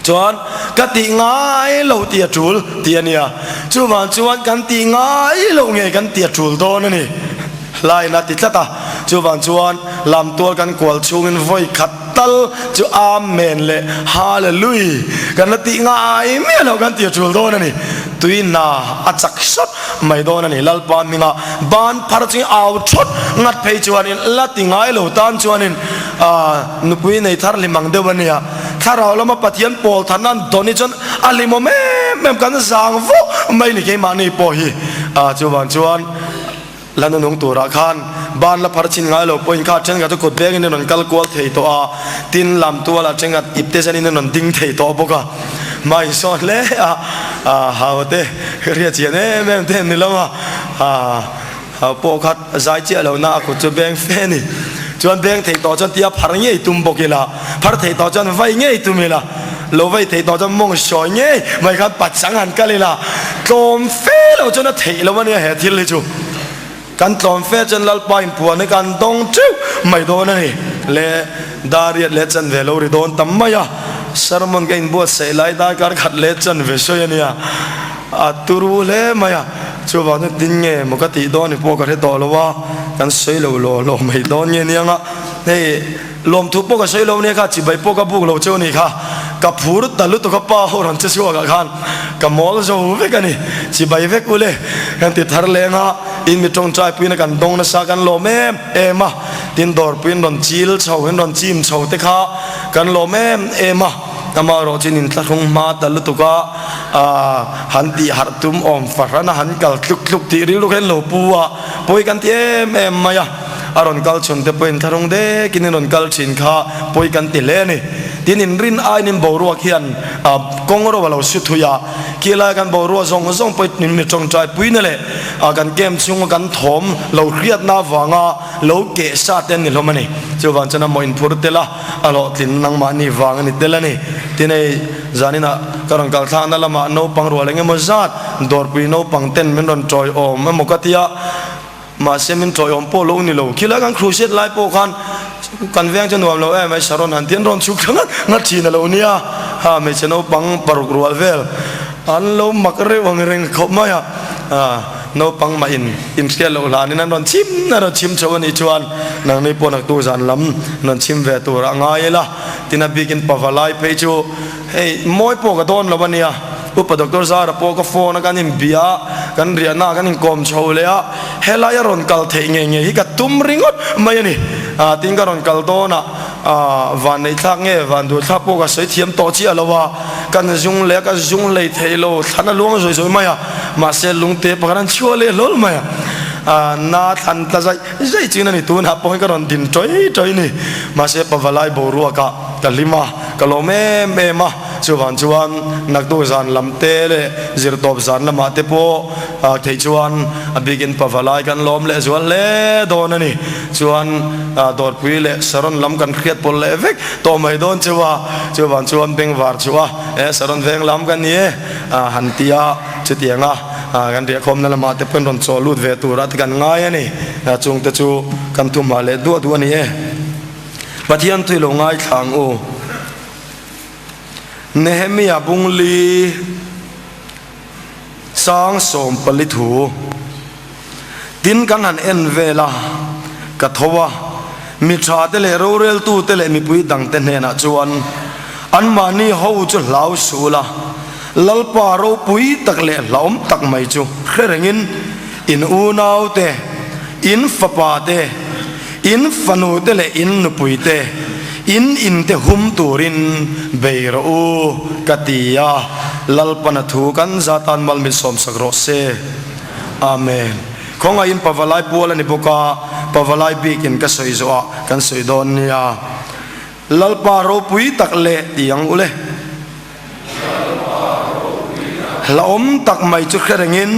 Chuan ka tih ngai lo tih a ṭul tih a nia. Chuvang chuan kan tih ngai lo nge kan tih a ṭul dawn a ni. Hlain a ti tlat a. Chuvang chuan lamtual kan kual chhungin vawi khat tal chu Amen leh Hallelui kan la tih ngai miah loh kan ti a tul dawn a ni. Tui hna a chak sawt mai dawn a ni. Lalpa hminga ban phar chungin au thawt ngat phei chuanin la ti ngai lo tan chuanin nupui nei thar hlim ang deuh a nia. Thlarau lama Pathian pawl tharna an dawn hi chuan a hlimawm em em kan zang vawk mai ni keimahni pawh hi. Chuvang chuan. La nunung turah khan ban la phar chin ngai lo pawhin kha thenkhat chu kut vengin an rawn kal kual thei tawh a, tin lam tualah thenkhat ip te zanin an rawn ding thei tawh bawk a, mah insawn hle a, hau te riat chian em em te an ni lo a, hau pawh kha zai chiah lo na a kut chu beng fe a ni. Chuan beng thei tawh chuan tia phar ngei tum bawk ila, phar thei tawh chuan vai ngei tum ila, lo vai thei tawh chuan mawng sawi ngei mai khan pachang han kal ila, tlawm fe lo chuan a theih lo a nia he thil hi chu. Kan tlawm fe chuan Lalpa inpuan hi kan dawng teuh mai dawn a ni. Le Dariat leh chanve lo ri dawn tam mai a, sermon ka inbuatsaih lai darkar khat leh chanve sawi a nia, a turu hle mai a. Chuvang chu tin nge maw ka tih dawn ni pawh ka hre tawh lo a, kan sawi lo law law mai dawn nge nia nga, hei lawmthu pawh ka sawi lo nia kha, chibai pawh ka buk lo cheu ni kha, ka phur ta lutuk a pa ho rawn che chhuak ah khan ka mawl zo vek a ni, chibai vek ule kan ti thar leng a, in mi tawngtai puiin a kan dawng nasa kan lawm em em a, tin dawr puiin rawn chil chho in rawn chim chho te kha kan lawm em em a. Amaherawh chuan in thlahrung hma ta lutuk a, han tih harh tum awm fahran a, han kal tluk tluk tih rilru kha in lo pu a, pawi kan ti em em mai a, a rawn kal chhun te pawhin thlahrung dekin in rawn kal thin kha pawi kan ti hle a ni. Tin, in rin aiin in boruak hian kawng ro a lo su thui a, khi laia kan boruak zawng zawng pawhin min mi tawngtai puina leh kan camp chhunga kan thawm lo hriatna avanga lo keh sa te an ni hlawm a ni. Chuvang chuan a mawh inphur tel a. A hlawhtlin nangmahni vang a ni tel a ni. Tin hei zaninah ka rawn kal thlakna lamah naupang rual eng emaw zat dawrpui naupang ten min rawn tawiawm emaw ka ti a, mahse min tawiawm pawh lo ni lo. Khilai kan crusade lai pawh khan kan veng chu nuam lo em ai Sharon han ti an rawn chhuk thla ngat ngat thin a lo nia. Ha hmeichhe naupang paruk rual vel an lo mak reuh ang reng khawp mai a. Naupang mah in inhriat loh hlanin an rawn chim an rawn chim chho a nih chuan nangni pawh naktu zan lam rawn chim ve tur a ngai ila. Tin a bikin pavalai phei chu hei mawi pawh ka dawn lo a nia. Upa Doctor Zara pawh ka phone a kan inbia a, kan riahna ah kan inkawm chho leh a, helai a rawn kal theih ngei ngei hi ka tum ringawt mai a ni. Tin ka rawn kal dawn ah van neih thlak nge van duh thlak pawh ka sawi thiam tawh chiah lo a, kan zung leh a ka zung hlei thei lo, thlan a luang zawi zawi mai a, mahse lungte pakhat an chhuah leh hlawl mai a, na thlan tla zaih zaih chin a ni tunah pawh hi ka rawn din tawi tawi ni, mahse pavalai boruak ah ka hlim a, ka lawm em em a. Chuvang chuan naktuk zan lam te leh zirtawp zan lamah te pawh theih chuan a bikin pavalai kan lawm leh zual hle dawn a ni. Chuan Dawrpui leh Saron lam kan hriat pawlh leh vek tawh mai dawn cheu a, chuvang chuan Bengvar chu a e Saron veng lam kan ni e han ti a, chutianga kan riahkhawmna lamah te pawhin rawn chaw lut ve tura te kan ngai a ni. Chungte chu kan thumah leh duah duh a ni e. Pathian tui lo ngaithla ang u. Nehemia bungli chang 14 thu tin kan han en vel a, ka tho a, mi tha te leh roreltu te leh mipui dang te hnenah chuan anmahni ho chu hlau suh la, Lalpa ropui tak leh hlauhawm tak mai chu hre rengin in unau te, in fapa te, In fanu te leh in nupui te, in in te hum turin bei rawh u, ka ti a, Lalpana thu kan za tan mal min sawmsak rawh se. Amen. Khawngaihin Pavalai pual a ni bawk a, Pavalai bikin ka sawi zawh ah kan sawi dawn nia. Lalpa ropui tak leh ti ang u le. Hlauhawm tak mai chu hre rengin.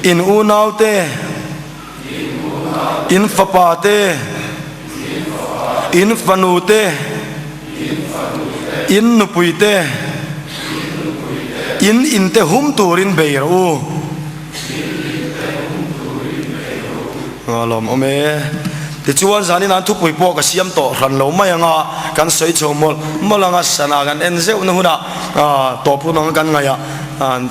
In unau te, in fapa te, in fanu te, in nupui te, in in te hum turin bei rawh u. Lawm awm e. Tichuan zanin an thupui pawh ka siam tawh hran lo mai ang a, kan sawi chho mawlh mawlh ang a, sana kan en zeuh na hunah tawp hun ang kan ngaih a,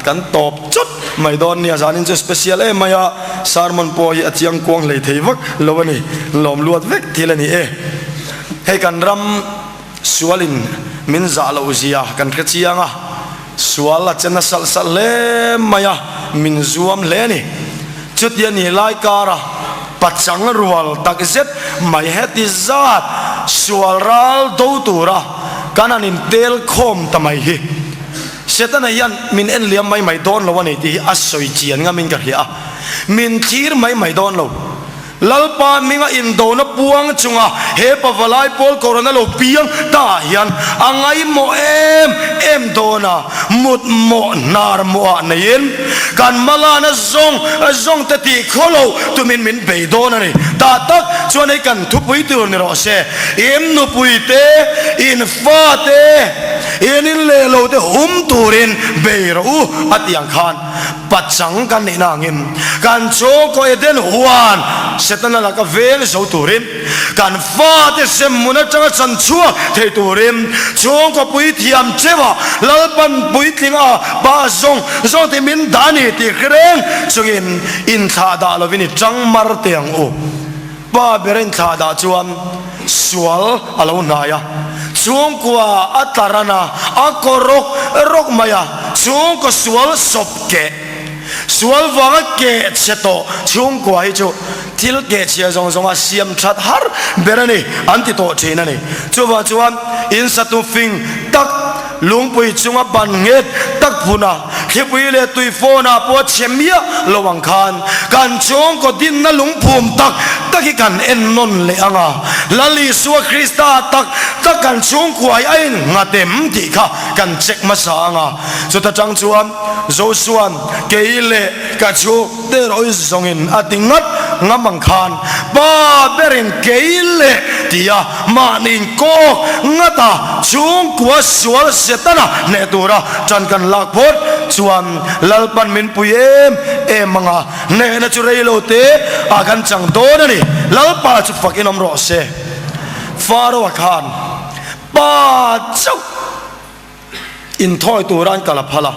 kan tawp chawt mai dawn nia. Zanin chu special em mai a, sermon pawh hi a chiang kuang hlei thei vak lo a ni, lawm luat vek thil a ni e. Hei kan ram sualin min zah loh zia kan hre chiang a, sual a che nasa salh hle mai a, min zuam hle a ni. Chutia ni lai kara pachang rual tak zet mai heti zat sual ral do tura kan han intel khawm ta mai hi Setana hian min en liam mai mai dawn lo a ni tih hi a sawi chian ngamin ka hria a, min thlir mai mai dawn lo. Lalpa hminga indona puang chunga he pavalai pawl corona lo piang ta ah hian a ngaihmawh em em dawn a, mut mawh hnar mawh ah neiin kan malana zawng zawng te tih khaw lo tumin min bei dawn a ni. Tah tak chuan hei kan thupui tur ni rawh se, in nupui te, in fa te, in in leh lo te hum turin bei rawh u a tih ang khan. Pachang kan nihna angin kan chhungkaw Eden huan Setana laka veng zo turin, kan fate hremhmun atanga chan chhuak thei turin chhungkaw puithiam teuha Lalpan puitling a pa zawng zawng te min dah a ni tih hre reng chungin inthlah dah lovin i tang mar teh ang u. Pa ber a inthlah dah chuan sual a lo hnai a, chhungkua a tla ran a, a kaw rawk rawk mai a, chhungkaw sual sawp keh, sual vanga keh chhe tawh chhungkua hi chu thil keh chhia zawng zawnga siam that har ber a ni an ti tawh thin a ni. Chuvang chuan insatu fing tak lungpui chunga ban nghet tak phuna Thlipui leh tui phone ah pawh a chhe miah lo ang khan kan chhungkaw dinna lungphum tak tak hi kan en nawn leh ang a, Lal Isua Krista tak tak kan chhungkua hi a innghat em tih kha kan check hmasa ang a. Chuta tang chuan Josua'n kei leh ka chhungte erawh zawngin a ti ngat ngam ang khan Pa berin kei leh tia Mahniin kawk ngata chhungkua sual Setana hneh tura tan kan lak phawt chuan Lalpan min pui em em ang a, hnehna chu rei lo te ah kan chang dawn a ni. Lalpa chu fak in awm rawh se. Pharaoh-a khan pa chauh inthawi tura an kal a phal a.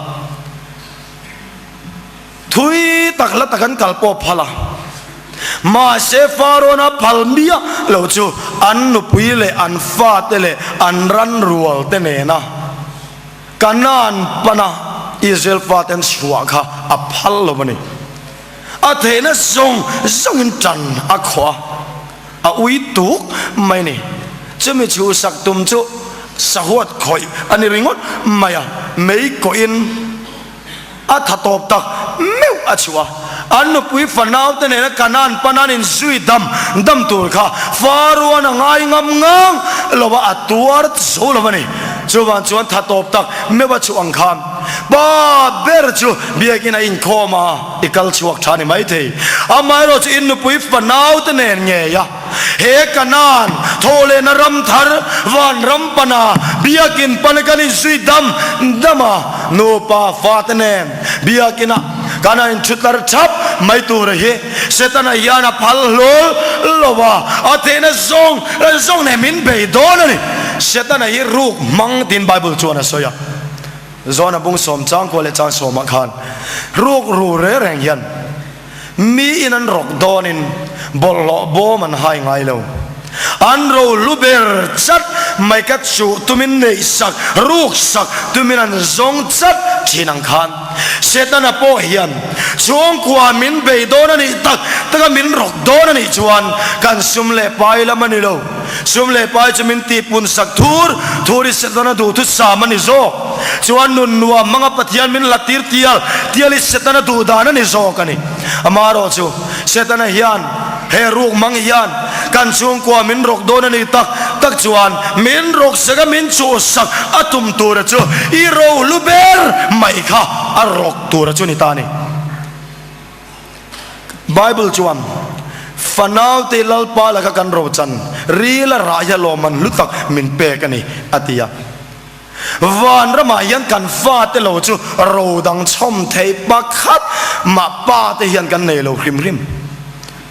Thui tak hla tak an kal pawh phal a, mahse Farawn-a phal miah lo chu an nupui leh an fate leh an ran rual te nena. Kanaan pana Israel fate an chhuah kha a phal lo a ni. A theihna zawng zawngin tan a khawh a, a ui tuk mai a ni. Chumi chhuhsak tum chu sahuat khawih a ni ringawt mai a, mei kawhin a tha tawp tak meuh a chhuah a. An nupui fanaute nena Kanaan pana an inzui dam dam tur kha Faroan a ngai ngam ngang lo a, a tuar zo lo a ni. Chuvang chuan tha tawp tak meuh a chhuah ang khan pa ber chu biakin a inkhawm a, i kal chhuak tha ni maithei. Amaherawhchu in nupui fanaute nen ngei a. He Kanaan thawhlehna ram thar van ram pana biakin pana kan inzui dam dam a, nupa fate nen biakina kan han inthutlar thap mai tur hi Setana hian a phal hlawl lo a, a theihna zawng zawng nen min bei dawn a ni. Setana hi ruk hmang tiin Bible chuan a sawi a, Jona bung sawm changkua leh chang sawmah khan ruk ru reng reng hian, Mi in an rawk dawnin bawlhhlawh bawm an hai ngai lo. An ro hlu ber chat mai ka chuh tumin neih sak, ruk sak tumin an zawng chat thin ang khan. Setana pawh hian chhungkua min bei dawn a nih tak taka min rawk dawn a nih chuan kan sum leh pai lam a ni lo. Sum leh pai chu min tihpun sak thur thur i Setana duhthusam a ni zawk. Chuan nun nuam hmanga Pathian min hlat tir tial tial i Setana duh dan a ni zawk a ni. Amaherawh chu Setana hian he ruk hmang hian kan chhungkua min rawk dawn a ni tak tak chuan min rawk sak a min chuh sak a tum tura chu i rohlu ber mai kha a rawk tura chu ni ta a ni. Bible chuan, Fanaute Lalpa laka kan rochan ril a rah hi a lawmman hlu tak min pek a ni, a ti a. Van ramah hian kan fate lo chu ro dang chhawm thei pakhat mah pa te hian kan nei lo hrim hrim.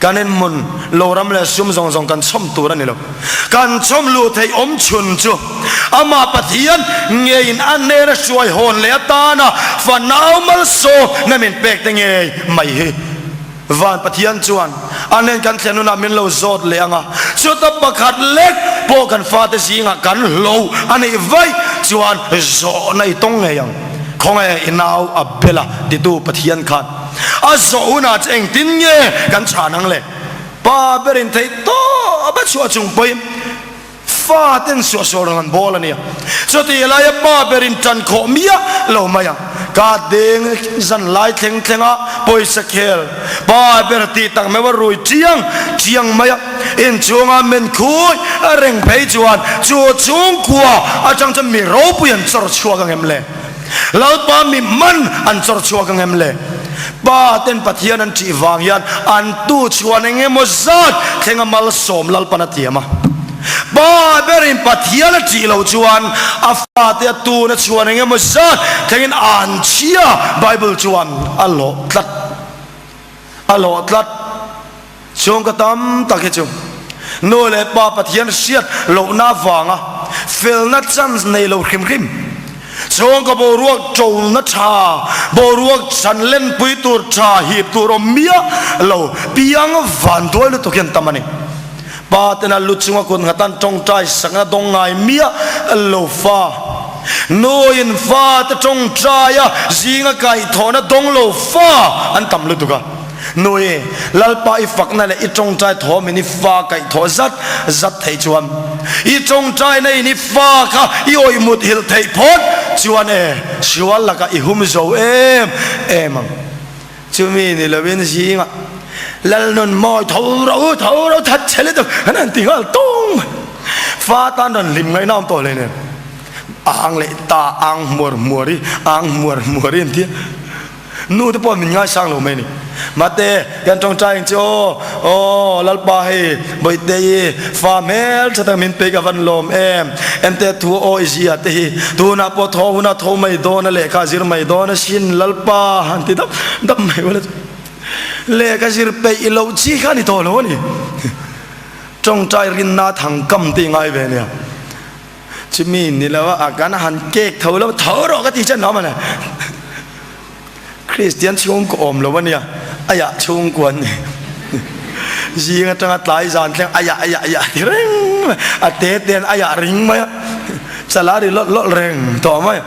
Kan inhmun lo ram leh sum zawng zawng kan chhawm tur a ni lo. Kan chhawm luh theih awm chhun chu Amah Pathian ngeiin a hnena hruai hawn leh atana fanau malsawm na min pek te ngei mai hi. Van Pathian chuan a hnen kan thlen hunah min lo zawt leh ang a, chuta pakhat lek pawh kan fate zingah kan hlo a nih vaih chuan zawhna i tawng ngei ang. Khawnge i nau a bel a titu Pathian khan a zawh hunah che engtin nge kan chhan ang le? Pa berin theih tawp a chhuah chung pawhin fa ten suahsual rawn an bawl a nia. Chutih laia pa berin tan khawh miah lo mai a, ka deng zan lai thleng thleng a pawisa khel pa ber tih tak meuh a rui chiang chiang mai a, inchhunga men khui a reng phei chuan chu chhungkua atang chuan mi ropui an chawr chhuak ang em le? Lalpa mi hman an chawr chhuak ang em le? Pa ten Pathian an ṭih vang hian an tu chhuan eng emaw zat thleng a malsawm Lalpan a tiam a. Pa berin Pathian a ṭih lo chuan a fate a tun a chhuan eng emaw zat thlengin an chhia Bible chuan a lawh tlat. A lawh tlat. Chhungkaw tam tak hi chu nu leh pa Pathian hriat lohna avanga felna chance nei lo hrim hrim. Chhungkaw boruak ṭona ṭha, boruak chhan lenpui tur ṭha hip tur awm miah lo piang vanduai lutuk hian tam a ni. Pa tena lu chunga kut nghatan ṭawngṭai sakna dawng ngai miah lo fa, nuin fa te ṭawngṭaia zinga kaihthawhna dawng lo fa an tam lutuk a. Nui, Lalpa i fakna leh i tawngtai thawmin i fa kaih thawh zat zat theih chuan, i tawngtaina in i fa kha i awih mut hilh theih phawt chuan e, sual lakah i hum zo em em ang. Chumi ni lovin zingah Lalnun mawi tho ro tho ro that che lutuk an han ti nghal tung mai. Fa tan rawn hlim ngaihna awm tawh hleinem. Ang leh ta ang hmuar hmuar i, ang hmuar hmuar i an ti a. Nu te pawh min ngaisang lo mai a ni. Mate, kan tawngtai ang che aw, aw Lalpa hei Bawihte i fa hmel tha tak min pe ka van lawm em. Ente thu aw i zia te hi tunah pawh thaw huna tho mai dawn a lehkha zir mai dawn a sin Lalpa han ti dap dap mai ula chu. Lehkha zir peih i loh chi kha a ni tawh lo a ni. Tawngtai rinna thang kam te i ngai ve nia. Chumi ni lo a kan han kek tho lo tho rawh ka ti chen lo mawle. Kristian chhungkaw awm lo ania aiah chhungkua an ni. Zing atanga tlai zan thleng aiah aiah aiah ti reng mai a te te an aiah ring mai a chala ri lawlh lawlh reng tawh mai.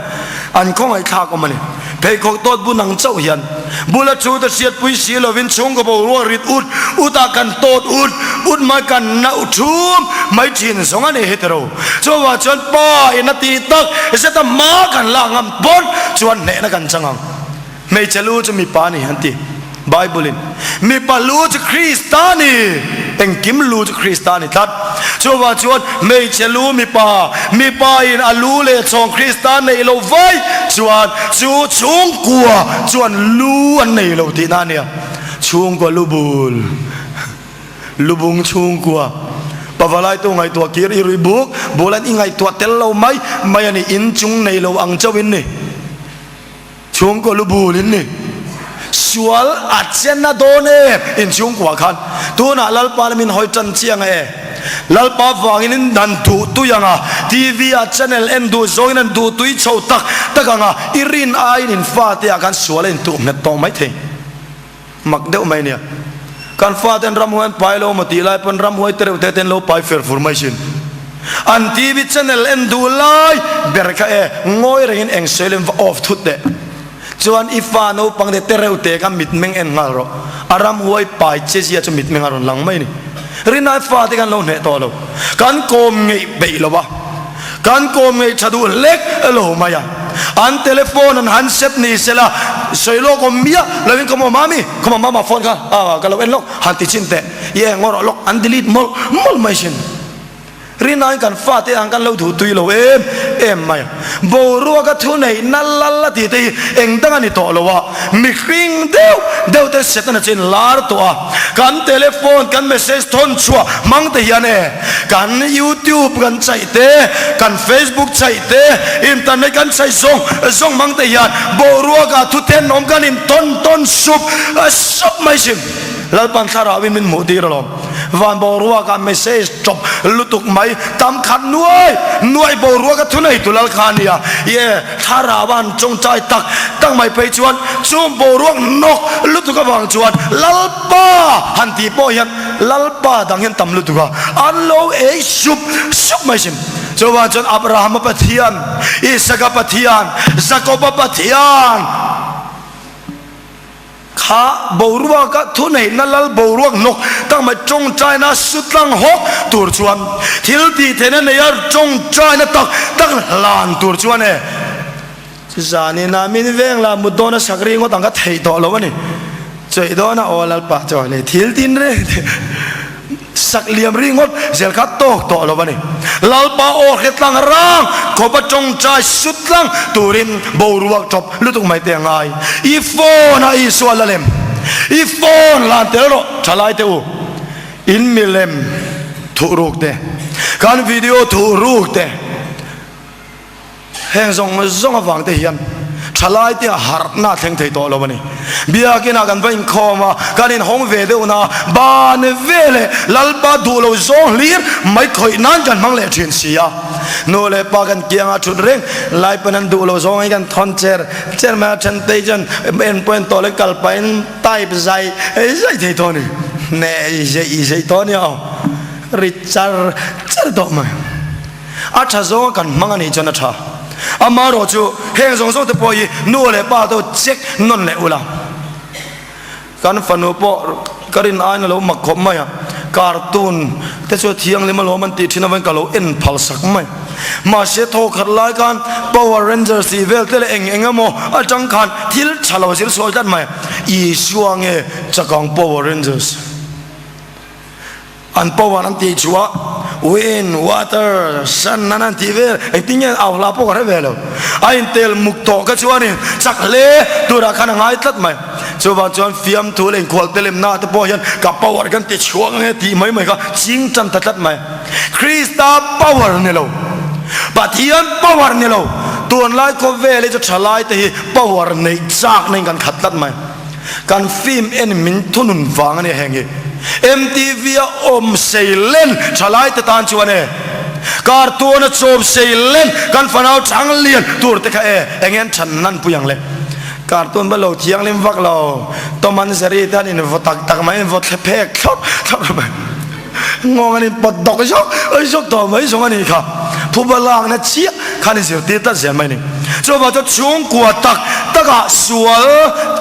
An khawngaihthlak awm a ni. Pheikhawk tawt bun ang chauh hian bula chu te hriatpui si lovin chhungkaw boruak rit ut ut ah kan tawt ut ut mai kan nauh thum mai thin zawng a ni heti ro. Chuvang chuan pa in a tih tak zeta hma kan lak ngam pawn chuan hnehna kan chang ang. Hmeichhe lu chu mipa a ni an ti. Bible in mipa lu chu Krista a ni, engkim lu chu Krista a ni tlat. Chuvang chuan hmeichhe lu mipa, mipa in a lu leh chhawng Krista neih loh vai chuan chu chhungkua chuan lu an nei lo tihna a nia. Chhungkua lu bul, lubung chhungkua. Pavalaitu ngaihtuah kir i rui buk, bul an i ngaihtuah tel lo mai mai a ni, inchung nei lo ang chauhin ni. Chhungkaw lu bul in ni. Sual a chen a dawn em in chhungkua khan tunah Lalpa lam in hawi tan chiang e. Lalpa vangin in dan duh tui ang a, TV ah channel en duh zawngin an duh tui chho tak tak ang a, i rin aiin in fate ah khan sual a intuh nghet tawh mai thei. Mak deuh mai nia. Kan faten ramhuai an pai lo maw tih lai pawn ramhuai te reuh te te an lo pai fer fur mai sin. An TV channel en duh lai ber kha e ngawi rengin eng sawi lem va off thut teh. Chuan i fa naupang te te reuh te kha mitmeng en nghal rawh. A ramhuai pai che zia chu mitmeng a rawn lang mai ni. Rinai fate khan lo hneh tawh lo. Kan kawm ngeih beih lo a. Kan kawm ngeih tha duh hlek lo mai a. An telephone an handset ni sela sawi lawk awm miah lovin ka maw mami, ka maw mama phone kha ah ka lo en lawk han ti chin teh i eng ngaw rawh lawk an delete mawlh mawlh mai sin. Rinain kan fate ang kan lo duh tui lo em em mai a. Boruak a thu neih na lal a tih te hi eng dang a ni tawh lo a, mihring deuh deuh te Setana chu in lar tawh a, kan telephone kan message thawn chhuah hmang te hian e kan youtube kan chaih te, kan facebook chaih te, internet kan chaih zawng zawng hmang te hian boruak ah thu tenawm kan in tawn tawn sup sup mai sin. Lalpan thlarau in min hmuh tir alawm. Van boruak ah message tawp lutuk mai tam khat nuai nuai boruak a thunei tu lal kha ania ye thlarau a han tawngtai tak tak mai phei chuan chung boruak nawk lutuk avang chuan Lalpa han tih pawh hian Lalpa dang hian tam lutuk a an lo ei sup sup mai sin. Chuvang chuan Abrahama Pathian, Isaka Pathian, Jakoba Pathian, Kha boruaka thuneihna lal boruak hnawk tak mai tawngtaina sutlang hawk tur chuan thil tih theihna neia tawngtaina tak tak hlan tur chuan e zanin ah min veng la mut dawna sak ri ngawt ang ka theih tawh lo a ni. Chawih dawna aw lalpa chuan e thil tin reng Sak liam ri ngawt zel kha tawk tawh lo a ni. Lalpa aw hre tlang rang khawpa tawngtai sut tlang turin boruak tawp lutuk mai te a ngai. I phone a Isua la lem. I phone lan tel rawh thalai te u. In milem thuh ruk te, kan video thuh ruk te. Heng zawng zawng avang te hian thalai te ah harhna a thleng thei tawh lo a ni. Biakin ah kan va inkhawm a, kan inhawng ve deuh na, ban ve leh Lalpa duh lo zawng hlir mai khawih nan kan hmang leh thin si a. Nu leh pa kan kiang ah thut reng lai pawn an duh lo zawng hi kan thawn cher cher mai a, then te chuan en pawh en tawh leh kal pah in type zai zai thei tawh a ni. Hneh zeih zeih tawh a nia aw, ri char char tawh mai. A tha zawnga kan hmang a nih chuan a tha. Amaherawh chu heng zawng zawng te pawh hi nu leh pa te check nawn leh ula. Kan fanu pawh ka rin aiin a lo mak khawp mai a, cartoon te chu a thianghlim alawm an tih thin avangin ka lo en phal sak mai. Mahse thaw khat lai khan Power Rangers tih vel te leh eng eng emaw atang khan thil tha lo zir sawi tlat mai. Isua nge chakang Power Rangers? An power an tih chhuah wind, water, sun an an tih vel engtin nge au hla pawh ka hre ve lo. A intel muk tawh kha chuanin chak hle turah khan a ngai tlat mai. Chuvang chuan fiamthu leh inkhual te lemna te pawh hian ka power kan ti chhuak ange tih mai mai kha ching tan ta tlat mai. Krista power ni lo, Pathian power ni lo, tunlai khawvel hi chu thalai te hi power neih chak na in kan khat tlat mai. Kan film en min thunun vang a nia heng hi. MTV a awm sei len thalai te tan chuan e. Cartoon a chawm sei len kan fanau chang lian tur te kha e eng en than nan pui ang le. Cartoon va lo thianghlim vak lo Tom and Jerry te an in vaw tak tak mai in vaw thle phek thlawp thlawp mai. Ngawng an in pawt dawk zawk zawk tawh mai zawng a nih kha. Phuba lakna chiah khan in zirtir tlat zel mai a ni. Chuvang chuan chhungkua tak takah sual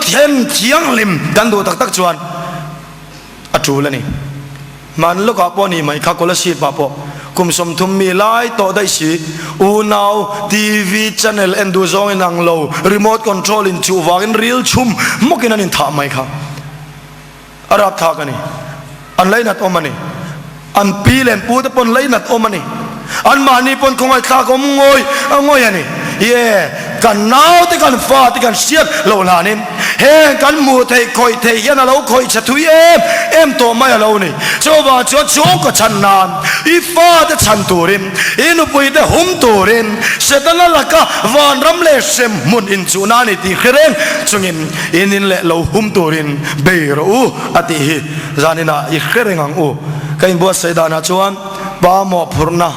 then thianghlim kan duh tak tak chuan a tul a ni. Hman lawkah pawh ni mai kha Kolasib ah pawh kum 30 mi lai tawh daih si unau TV channel en duh zawng in ang lo remote control in chuh vangin ril chhum hmawkin an inthah mai kha a rapthlak a ni. An lainat awm a ni. An pi leh an pu te pawn lainat awm a ni. Anmahni pawn khawngaihthlak awm ngawi a ngawi a ni. Ye, kan naute kan fate kan hriat loh hlanin heng kan hmuh theih khawih theih hian a lo khawih chhe thui em em tawh mai a lo ni. Chuvang chuan chhungkaw chhan nan i fate chhan turin, i nupuite hum turin Setana laka vanram leh hrem hmun inchuhna a ni tih hre reng chungin in in leh lo hum turin bei rawh u a tih hi zaninah i hre reng ang u. Ka inbuatsaih danah chuan. Pa mawhphurhna,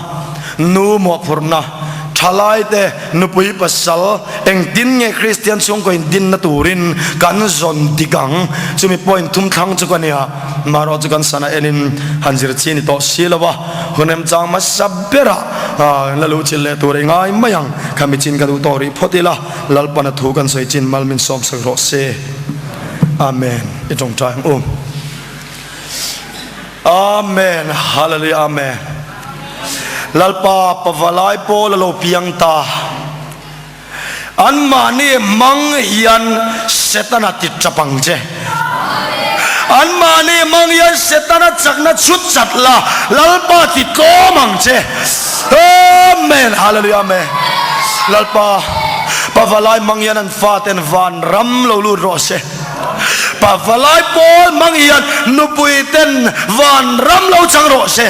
nu mawhphurhna, thalaite nupui pasal engtin nge Kristian chhungkaw in dinna turin kan zawn dik ang? Chumi point thum thlang chu ka nia, marawh chu kan sana enin han zir chi ni tawh si lo a, hun remchang hmasa berah la luh chilh leh tur i ngai mai ang, khami chin ka duh tawh rih phawt ila, Lalpana thu kan sawi chin mal min sawmsak rawh se. Amen. I tawngtai ang u. Amen Hallelujah Amen Lalpa pavalai pawl a lo piang ta an mahni mang hian Setana ti tap ang che an mahni mang hian Setana chakna chhut chat la Lalpa ti tlawm ang che Amen Hallelujah Amen Lalpa pavalai mang hian an faten van ram lo lut rawh se. Pavalai pawl hmang hian nupui ten van ram lo chang rawh se.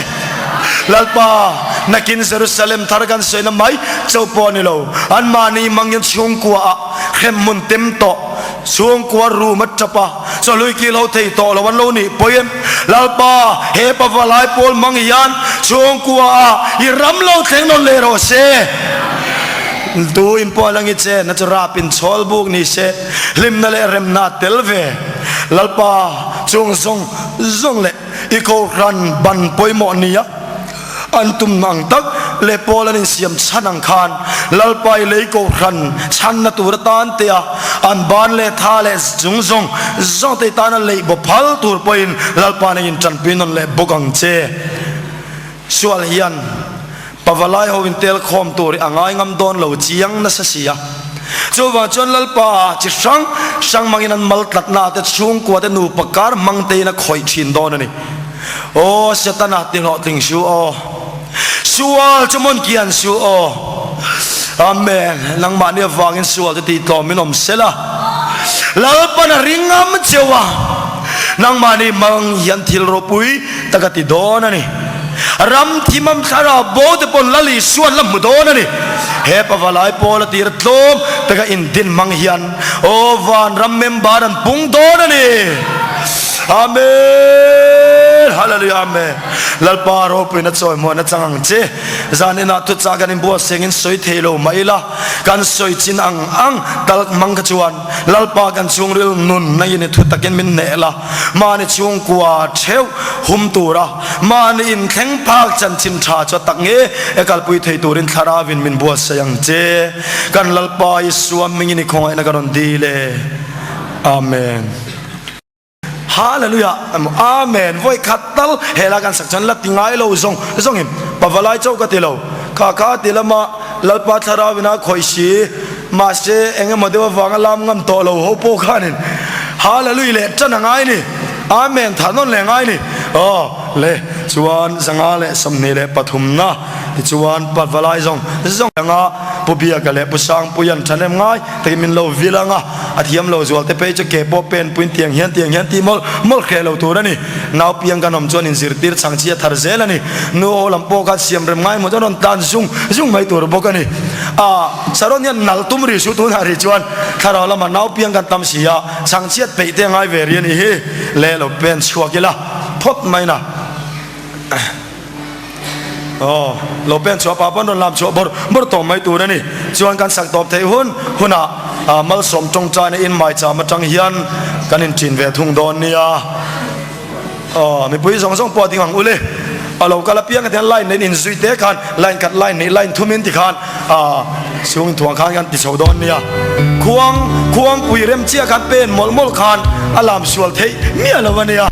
Lalpa, nakin Jerusalem thar kan sawina mai chauh pawh a ni lo. Anmahni hmang hian chhungkua ah hremhmun tem tawh, chhungkua room a tap a, chawhlui kil ho thei tawh lo an lo nih pawhin, Lalpa, he pavalai pawl hmang hian chhungkua ah i ram lo thleng nawn leh rawh se. Tu in pawh lang i chen na chu rap in chhawl buk ni se. Hlimna leh remna a tel ve. Lalpa chung zawng zawng leh i kohhran ban pawimawh nia an tum ang tak leh pawl an insiam chhan ang khan Lalpa i lei kohhran chhanna tur atan te a an ban leh tha leh chung zawng zawng te tana leih baw phal tur pawhin Lalpa nangin tanpui nawn leh bawk ang che. Sual hian Pavalai ho in tel khawm tur hi a ngai ngam dawn lo chiang nasa si a. Chuvang chuan Lalpa chi hrang hrang hmangin an mal tlatna te chhungkua te nupa kar hmang tein a khawih thin dawn a ni. Aw Setana ti hlawhtling su aw. Sual chu mawn kian su aw. Amen. Nangmahni avangin sual chu tih tlawm min awm sela. Lalpan a ring ngam cheu a. Nangmahni hmang hian thil ropui tak a ti dawn a ni. Ram thimam thlarau bo te pawn Lal Isuan la hmu dawn a ni. He pavalai pawl a tir tlawm taka indin hmang hian aw van ram member an pung dawn a ni. Amen Hallelujah Amen Lalpa ropuina chawimuan a chang ang che. Zan inah thuchah kan inbuatsengin sawi thei lo mah ila kan sawi chin ang ang tal hmang kha chuan Lalpa kan chhungril nun nangin i thu takin min hneh la. Mahni chhungkua theuh hum tura mahni inthleng phak chanchin tha chu a tak nge e kalpui thei turin Thlarauin min buatsaih ang che. Kan Lalpa Isua hmingin i khawngaihna ka rawn dil e. Amen. Hallelujah Amen vawi khat tal he la kan sak chuan la ti ngai lo zawng zawngin pavalai chauh ka ti lo kha kha ti lama Lalpa Thlarauin a khawih si Mahse, eng emaw deuh avanga lam ngam tawh lo ho pawh khanin Hallelujah leh ṭan a ngai ni. Amen thah nawn leh a ngai ni. Aw le, chuan 123 na tichuan Patvalai zawng zawng anga Pu Biaka leh Pu Sangpuian ṭhahnem ngai takin min lo vil anga a thiam lo zual te phei chu ke pawh pen puiin tiang hian tiang hian tih mawlh mawlh hreh lo tur a ni. Nau piang kan awm chuan inzirtir chhang chi a thar zel a ni. Nu ho lam pawh khan siam rem ngai maw chuan rawn tlan zung zung mai tur bawk a ni. A Saron hian nal tum ri su tunah ri chuan thlarau lamah nau piang kan tam si a, chhang chhiat peih te a ngai ve ri a nih hi. Le lo pen chhuak ila phawt mai na. Aw, lo pen chhuah pah pawn rawn lam chhuah bawrh bawrh tawh mai tur a ni. Chuan kan sak tawp theih hun hunah malsawm tawngtaina in maicham atang hian kan inṭin ve thung dawn nia. Aw, mipui zawng zawng pawh a ding ang ule. A lo kal apiang te hian line nen inzui te khan line khat line hnih line thumin tikhan ah chhung inthuang khan kan ti chho dawn nia. Khuang khuangpui rem chiah khan pen mawlh mawlh khan a lam sual theih miah lo a nia.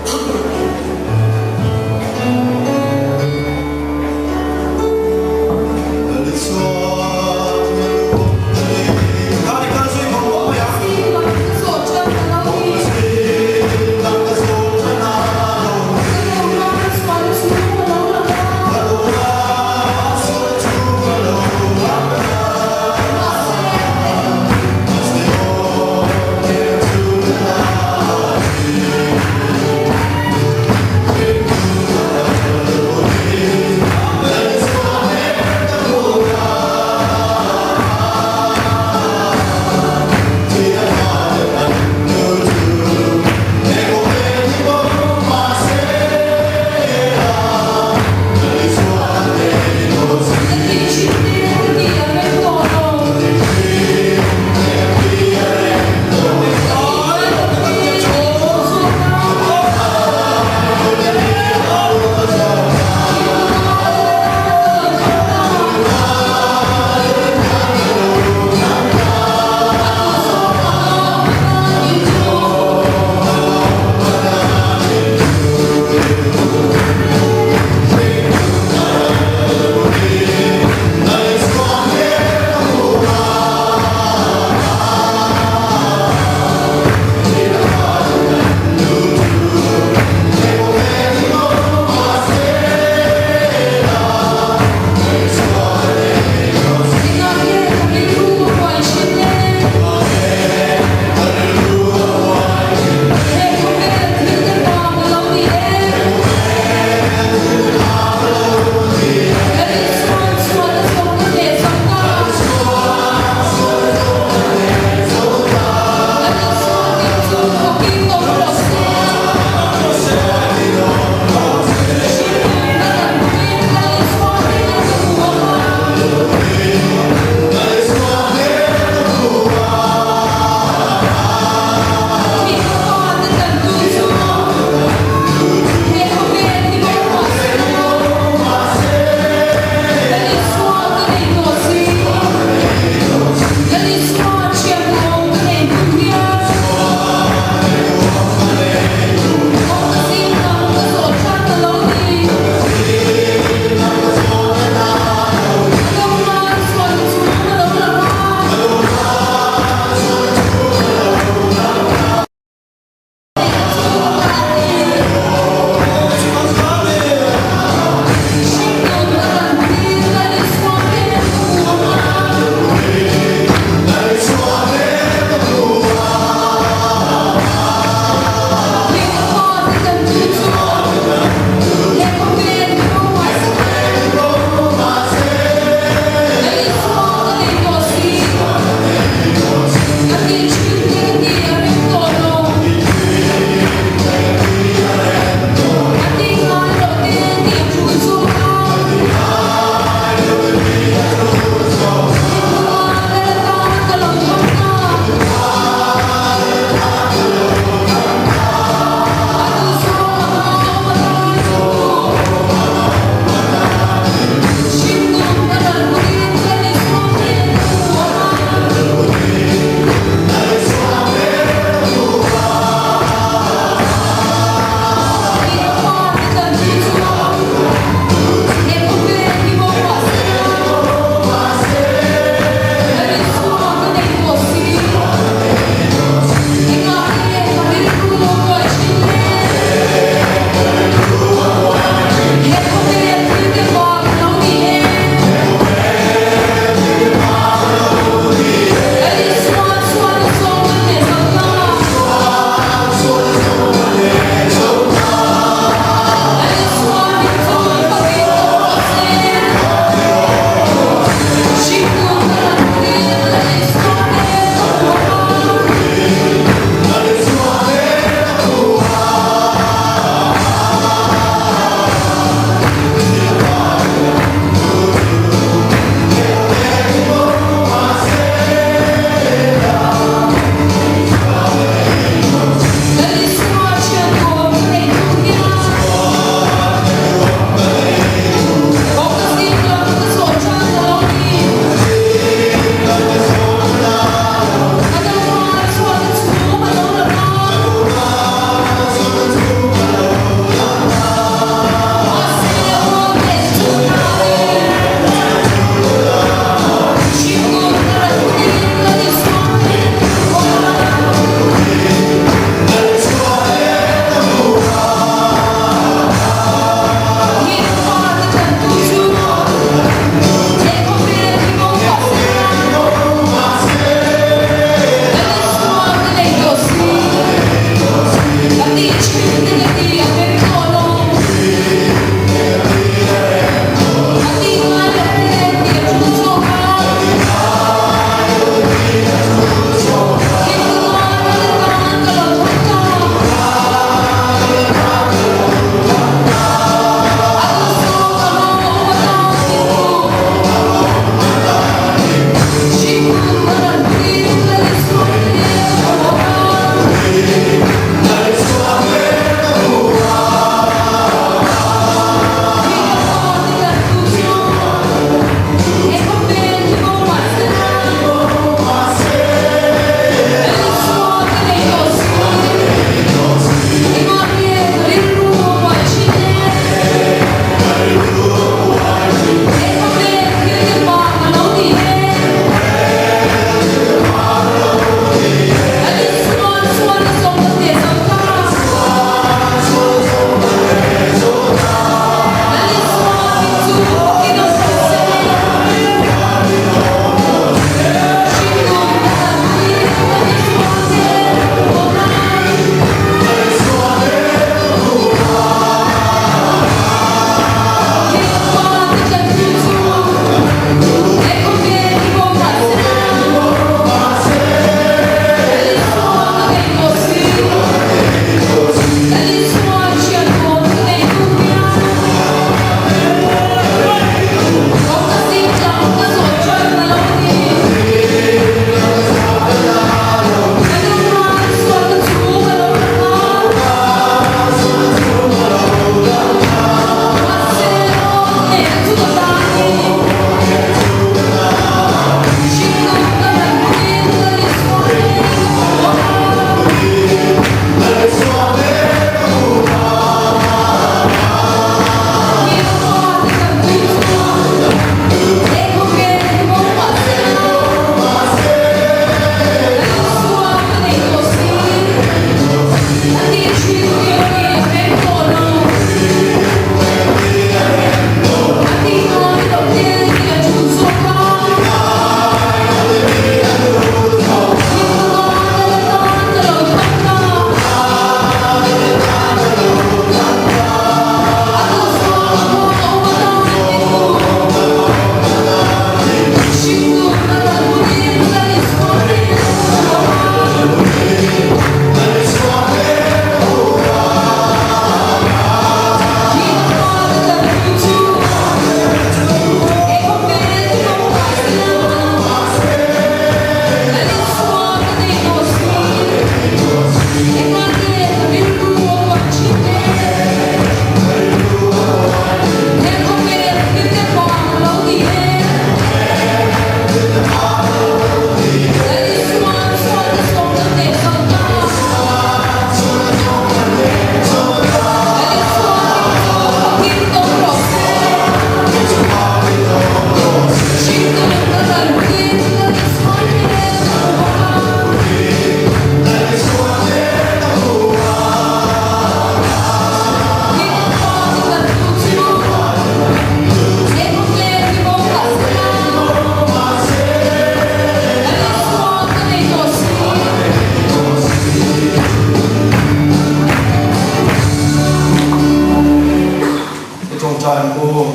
Tawngtai ang u.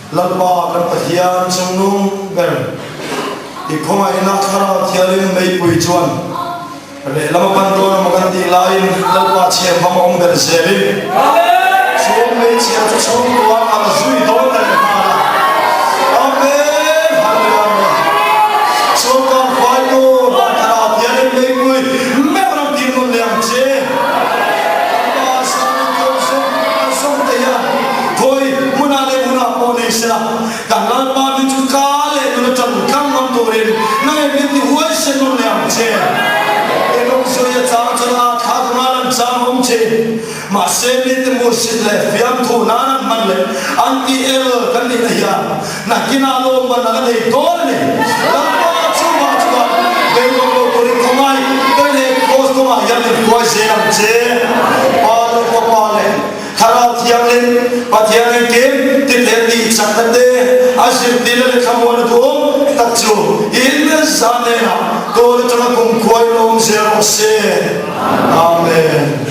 Lalpa kan Pathian chungnung ber i khawngaihna Thlarau Thianghlim meipui chuan lehlam a pan dawn emaw kan tih laiin Lalpa chhiahhmang a awm ber zelin chu hmeichhia chu chhungkuan a la zui dawn ta leh nghal a. Amen! Hallelujah! Chhungkaw hruaitu van Thlarau Thianghlim meipui meuh ram tir nawn leh ang che. Lalpa Sami Kawng zawng zawng te hian khawi hmunah leh hmunah pawh nei sela, kan Lalpa min chu ka leh nun atang tlang ngam turin nangin min ti huaisen nawn leh ang che. I rawng sawi a chang chuan a thlak ngal an chang awm thin. Mahse mite mursit leh fiamthu nan an hman leh an ti el kan nihna hian nakinah lawmman a la nei dawn a ni. Lalpa chungah chuan beidawng lo turin khawngaih ka leh Kraws kawngah hian min hruai zel ang che. Pa leh Fapa leh Thlarau Thianghlim Pathian engkim ti leh tih chakna te a zirtirna leh thlamuan a duhawm tak chu in zah hnenah kawl atanga kumkhuain awm zel rawh se. Amen.